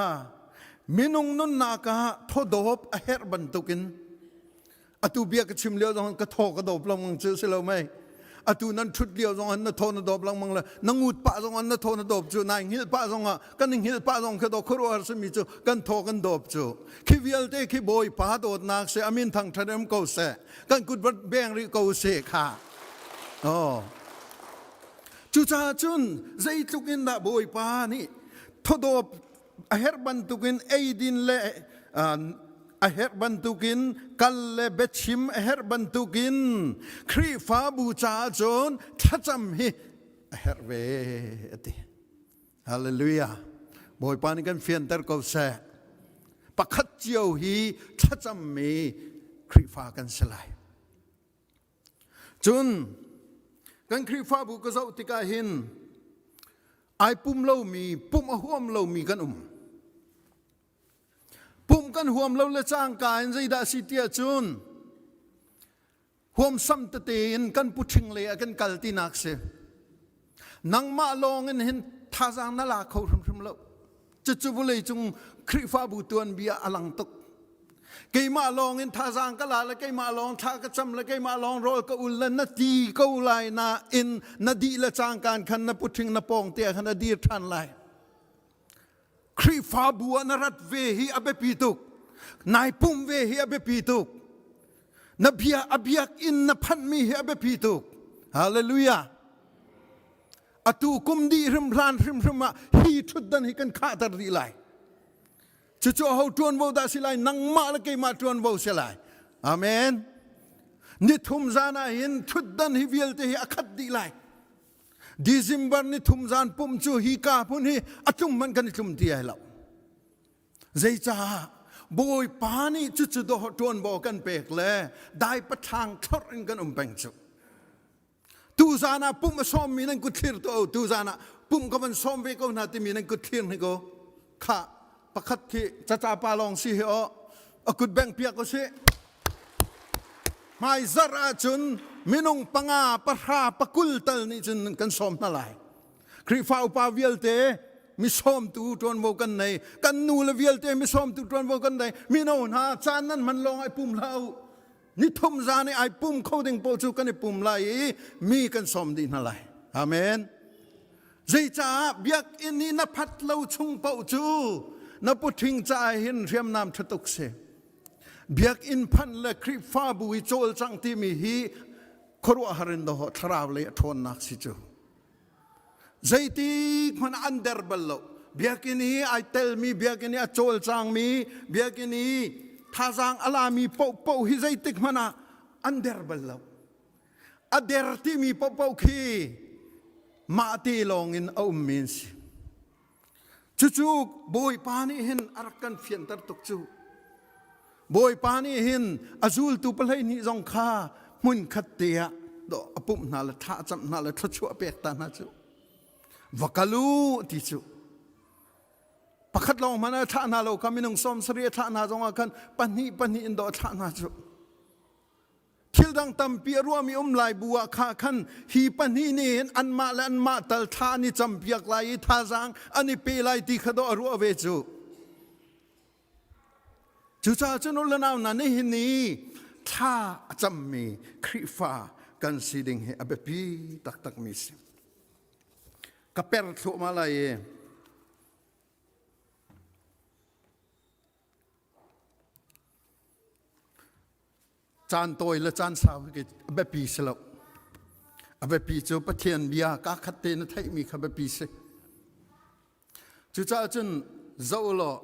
minung nunnak ah thawdawp a herh bantukin atu bia ka chim lio zong ka thaw ka dawp lengmang cu si lo mei atu nan thut lio zong na thaw na dawp lengmang le na ngut pah zong na thaw na dawp cu nai hngilh pah zong ah kan hngilh pah zong khi do khuaruahhar simi cu kan thaw kan dawp cu khi vialte khi bawipa dawtnak se amin thang than em ko se kan kut beng rih ko se kha oh cucaah cun zeitluk in dah bawipa nih thawdawp a herh bantukin eidin le a herh bantukin kal le biachim a herh bantukin Khrihfabu caah cun thlacam hi a herh ve a ti. Hallelujah. Bawipa nih kan fianter ko seh. Pakhat cio hi thlacammi Khrihfa kan si lai. Cun kan Khrihfabu ka zoh tikah hin ai pum lomi, pumh a huam lomi kan um. Pumh kan huam lo le cangka in zeidah a si tiah cun huamsam tete in kan puṭhing lei ah kan kal tinak si. Nangmah lawng in hin thazaang na la kho hrimhrim lo. Cucu vawleicung Khrihfabu tuanbia a lang tuk. Keimah lawng in thazaang ka la le keimah lawng thla ka cam le keimah lawng rawl ka ul le na ti ko lai na in na dih le cangkaan khan na puṭhing na pawng te ah khan na dir ṭhan lai. Khrihfabu ah na rat ve hi a biapi tuk. Nai pumh ve hi a biapi tuk. Na bia a biakinn na phanhmi hi a biapi tuk. Hallelujah. Atu kum dih hrim hlan hrimhrim ah hi ṭhutdan hi kan khahter dih lai. Cucu aho ṭuanvo dah si lai? Nangmah le keimah ṭuanvo si lai. Amen. Nithum zan ah hin ṭhutdan hi vialte hi a khat dih lai. December ni thum zan pumh cu hi ka hmun hi a tlum hmanh kan i tlum ti ai lo. Zeicah Bawipa nih cucu dawh ṭuanvo kan pek le dai pathlang thlorh in kan um peng cu. Tuzan ah pumh a sawmmi nan kut thlir tuah u. Tuzan ah pumh ka van sawm ve ko hna timi nan kut thlir hnik u. Khah pakhat khi caca pa lawng si hi aw a kut beng piak u sih. Hmai zarh ahcun Minung panga, pahra, pakul tal nih cun kan sawm hna lai. Khrihfa upa vialte misawmtu ṭuanvo kan nei. Kan nu le vialte misawmtu ṭuanvo kan nei. Mino hna caan nan hman lawng ai pum hlah u. Nithum zan i ai pum kho ding paoh cu kan i pum lai i mi kan sawm dih hna lai. Amen. Zeicah biakinn i na phat lo chung paoh cu na puṭhing caah hin hriamnam ṭha tuk si. Biakinn phanh le Khrihfabu i cawlcangh timi hi khuaruahhar in dawh thlarau lei a ṭhawnnak si cu. Zeitik hmanh an der bal lo. Biakinn i ai telmi, biakinn i a cawlcangmi, biakinn i thazaang a lami paohpaoh hi zeitik hmanh ah an der bal lo. A der timi paohpaoh khi mah te lawng in a ummi an si. Cucu Bawipa nih hin a rak kan fianter tuk cu. Bawipa nih hin a zultu 12 zong kha hmun khat te ah a pumh hna le thla a camh hna le thluachuah pek ta hna cu. Va kal u ti cu. Pakhat lawng hmanh a thlah hna lo kha minung 70 a thlah hna zong ah khan pahnih pahnih in dawh a thlah hna cu. Thil dang tampi a ruahmi um lai bu ah kha khan hi pahnih nih hin anmah le anmah tal thla an i campiak lai i thazaang an i pe lai ti kha dawh a ruah ve cu. Cucaah cun u le nau hna nihin ni thla a cammi Khrihfa kan si ding hi a biapi taktakmi si. Ka per thluahmah lai i Caan tawi le caan sau hi a biapi si lo. A biapi cu Pathian bia kaa khat te na theihmi kha biapi si. Cucaah cun zoh law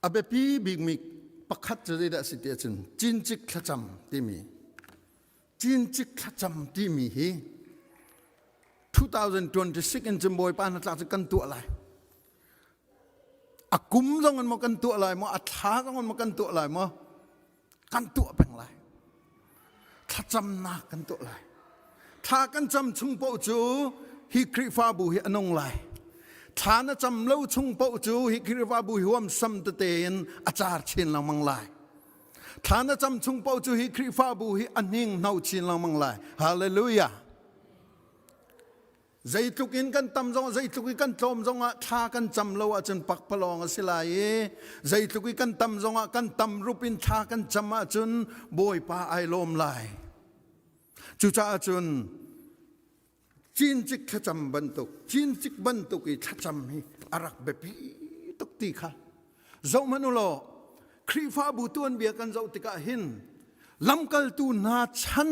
a biapi bikmi pakhat cu zeidah a si ti ahcun cincik thlacam timi cincik thlacam timi hi 2026 in cun Bawipa hnatlak cu kan tuah lai. A kum zong in maw kan tuah lai maw, a thla zong in maw kan tuah lai maw, kan tuah peng lai. Thlacamnak kan tuah lai. Thla kan cam chung paoh cu hi Khrihfabu hi a nung lai. Thla na cam lo chung paoh cu hi Khrihfabu hi huamsam tete in a car chin lengmang lai. Thla na cam chung paoh cu hi Khrihfabu hi a hning hno chin lengmang lai. Hallelujah. Zeitluk in kan tam zong zeitluk i kan tlawm zongah thla kan cam lo ahcun pakpalawng a si lai i zeitluk i kan tam zongah kan tam rup in thla kan cam ahcun Bawipa ai lawm lai. Cucaah cun cincik thlacam bantuk cincik bantuk i thlacam hi a rak biapi tuk ti kha zohhmanh u law Khrihfabu tuanbia kan zoh tikah hin lamkaltu hna chan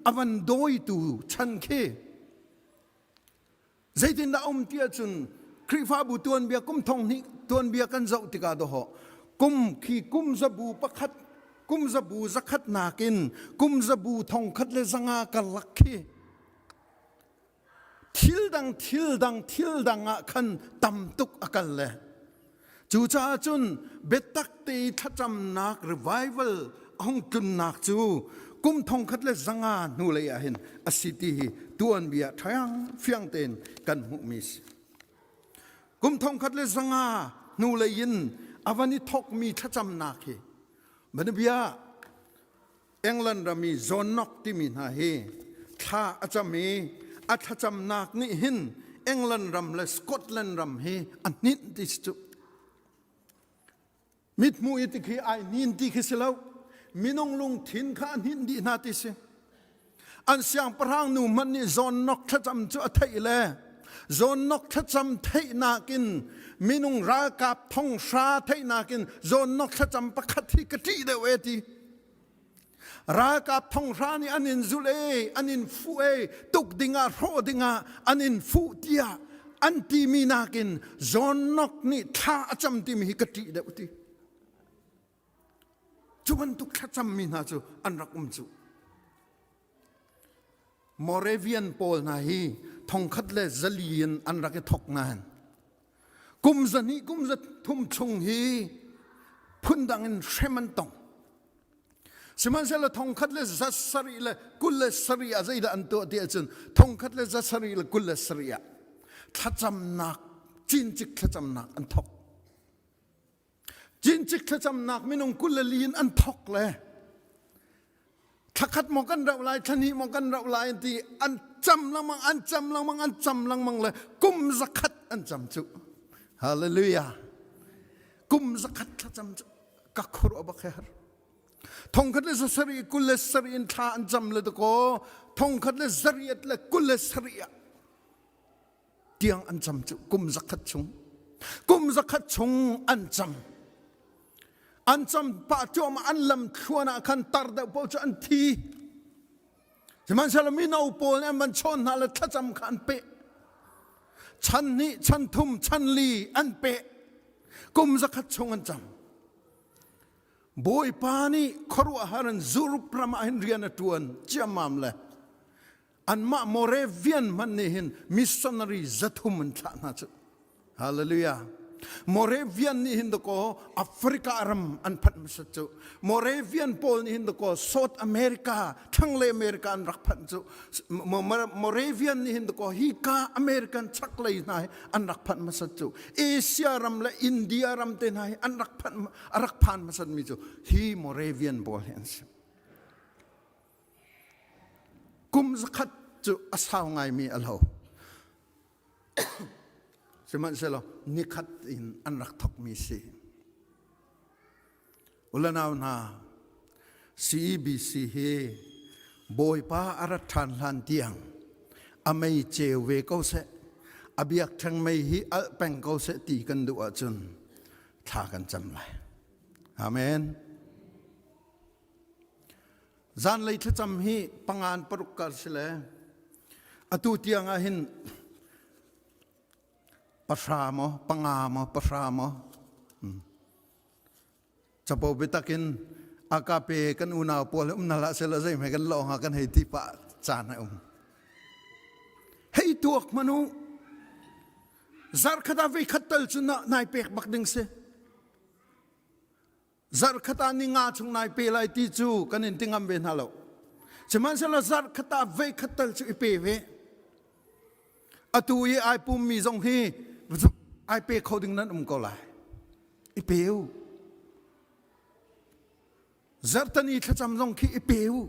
a van dawitu chan khi Zeitindah um ti ahcun Khrihfabu tuanbia kum thong hnih tuanbia kan zoh tikah dawhawh kum khi kum zabu pakhat kum zabu zakhat nakin kum zabu thongkhat le zanga karlak khi thil dang thil dang thil dang ah khan tam tuk a kal le Cucaah cun biatak te i thlacamnak revival a hung tlunnak cu kum thongkhat le zanga hnulei ah hin a si ti hi tuanbia ṭhang fiang tein kan hmuhmi si. Kum thongkhat le zanga hnulei in a van i thawkmi thlacamnak hi banabia England ram i John Knox timi hna hi thla a cam i a thlacamnak nih hin England ram le Scotland ram hi a hninh ti si cu. Mithmuh i tikhi ai hnin ti khi si lo. Minung lungthin kha a hninh dih hna ti si. An siangpahrang nu hmanh nih John Knox thlacam cu a theih le John Knox thlacam theihnak in minung ralkap thonghra theihnak in John Knox thlacam pakhat hi ka ṭih deuh e ti. Ralkap thonghra nih an in zulh e, an in fuh e, tuk dingah hrawh dingah an in fuh tiah an timi nakin John Knox nih thla a cam timi hi ka ṭih deuh ti. Cu bantuk thlacammi hna cu an rak um cu. Moravian pawl hna hi thongkhat le zali in an rak i thok nain kum zahnih kum zathum chung hi phundang in hrem an tong. Sihmanhsehlaw thongkhat le zasarih le 27 ah zeidah an tuah ti ahcun thongkhat le zasarih le 27 ah thlacamnak cincik thlacamnak an thok. Cincik thlacamnak minung 24 in an thok le. Thlakhat maw kan rauh lai, thlahnih maw kan rauh lai an ti an cam lengmang, an cam lengmang, an cam lengmang le kum zakhat an cam cu. Hallelujah. Kum zakhat thlacam cu ka khuaruah bak he har. Thongkhat le zasarih 27 in thla an cam le dakaw thongkhat le zariat le 27 ah tiang an cam cu kum zakhat chung kum zakhat chung an cam an cam pah cuahmah an lam thluan ah khan tar deuh paoh cu an thi sihmanhsehlaw mino pawl nih an van chawn hna le thlacam kha an peh chan hnih chan thum chan li an peh kum zakhat chung an cam Bawipa nih khuaruahhar in Europe ram ah hin rian a ṭuan ciammam le anmah Moravian hmanh nih hin missionary 300 an thlah hna cu. Hallelujah. Moravian nih hin dakaw Africa ram an phanh hmasat cu. Moravian pawl nih hin dakaw South America, thlanglei America an rak phanh cu. Moravian nih hin dakaw hika American chaklei hna hi an rak phanh hmasat cu. Asia ram le India ram te hna hi an rak phanh a rak phan hmasat mi cu hi Moravian pawl hi an si. Kum zakhat cu a sau ngaimi a lo. Sihmanhsehlaw nikhat in an rak thokmi si. Ulanau hna, CEBC hi Bawipa a rat ṭhan hlan tiang a mei ceu ve ko seh, a biakṭheng mei hi alh peng ko seh ti kan duh ahcun thla kan cam lai. Amen. Zanlei thlacam hi pangan paruk kar si le atu tiang ah hin pahra maw panga maw pahra maw capo biatak in akape kan unau pawl um na hlah sela zeihmai kan lawng ah kan hei ti pah caan a um hei tuak manu zarkhat ah voi khat tal cu nai pek bak ding si Zarhkhat ah ni nga chung nai pe lai ti cu kan in ti ngam ve hna lo. Sihmanhsehlaw zarhkhat ah voi khat tal cu i pe ve. Atu i ai pummi zong hi ai pe kho ding nan um ko lai. I pe u. Zarhtani thlacam zong khi i pe u.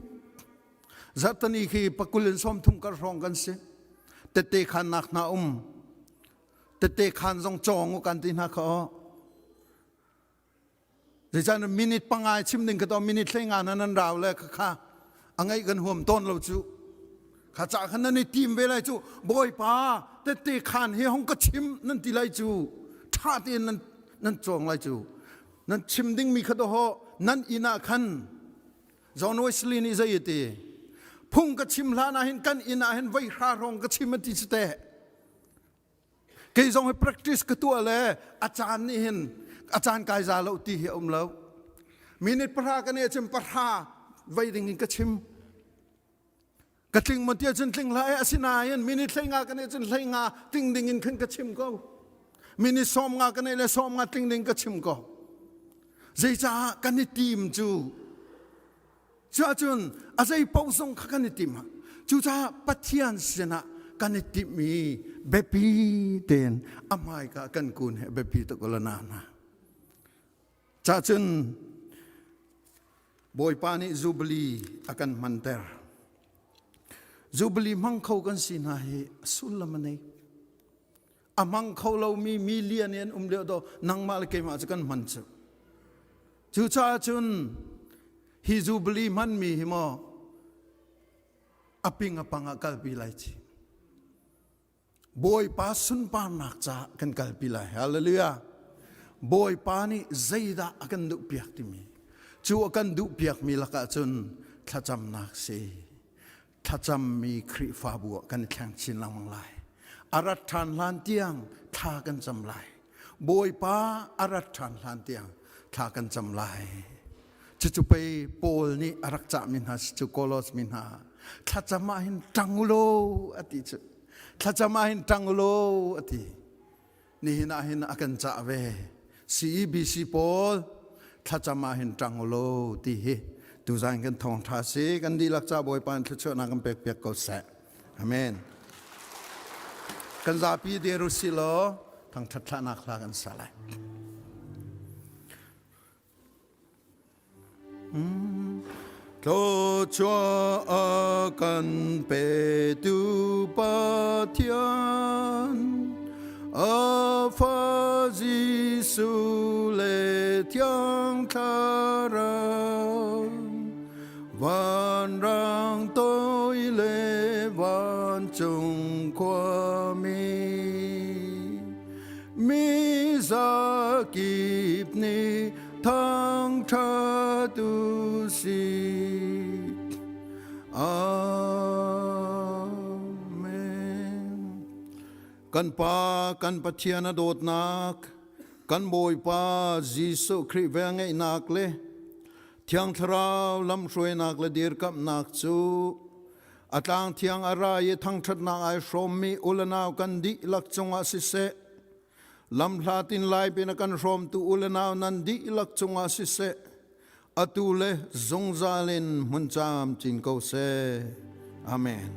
Zarhtani khi pakul in 30 kar hrawng kan si. Tette khannak hna um. Tette khan zong cawng u kan ti hna kha aw. Zeicahtiah minute panga chim ding ka to minute hlei nga nan rau le kha a ngaih kan huam tawn lo cu. Kha ca khan nan i tim ve lai cu Bawipa tette khan hi hong ka chim nan ti lai cu ṭha tein nan nan cawng lai cu nan chim dingmi kha to ho nan inn ah khan John Wesley nih zei a ti phung ka chim hlan ah hin kan inn ah hin voi hra hrawng ka chim a ti cu teh Kei zong hi practice ka tuah le a caan nih hin a caan kai za lo ti hi a um lo. Minute pahra ka ne cun pahra vei ding in ka chim. Ka tling mon tia cun tling hlah e asinain minute hlei nga ka ne cun hlei nga tling ding in khan ka chim ko. Minute 50 ka ne le 50 tling ding ka chim ko. Zeicah kan i tim cu Cuahcun a zei paoh zong kha kan i tim. Cucaah Pathian sinah kan i timhmi biapi tein a hmaika kan kun he biapi tuk la na hna. Cahcun Bawipa nih Jubilee a kan hmanter. Jubilee hmang kho kan si hna hi sullam a nei. A hmang kho lomi million in an um lio do nangmah le keimah cu kan hman cu. Cucaah cun hi Jubilee hmanmi hi maw a ping a pang ah kalpi lai ci. Bawipa sunparnak caah kan kalpi lai. Hallelujah. Bawipa nih zeidah a kan duhpiak timi cu a kan duhpiakmi lakah cun thlacamnak si. Thlacammi Khrihfabu ah kan i thleng chin lengmang lai. A rat ṭhan hlan tiang thla kan cam lai. Bawipa a rat ṭhan hlan tiang thla kan cam lai. Cucu pei Paul nih a rak cahmi hna si cu Kolos mi hna. Thlacam ah hin ṭang u law a ti cu. Thlacam ah hin ṭang u law a ti. Nihin ah hin a kan cah ve. CEBC pawl thlacam ah hin ṭang u law ti hi tuzan kan thawngṭha si kan dihlak ca Bawipa in thluachuahnak kan pek piak ko seh. Amen. Kan zapi dir u si law thangṭhat thlahnak hla kan sa lai. Thluachuah a kan petu Pathian, a fa Jesuh le Thiang Thlarau, vanrang toi le vancung khuami, mi zakip nih thangṭhat u sih. Amen. Kan Pa, kan Pathian a dawtnak, kan Bawipa Jesuh Khrih velngeihnak le Thiang Thlarau lamhruainak le dirkamhnak cu a tlang thiang a ra i thangṭhatnak ai hrawmmi u le nau kan dihlak cungah siseh, Lamhlat in lai pin a kan hrawmtu u le nau nan dihlak cungah siseh, atu le zungzal in hmun camcin ko seh. Amen.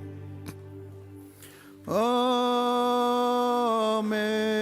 Amen.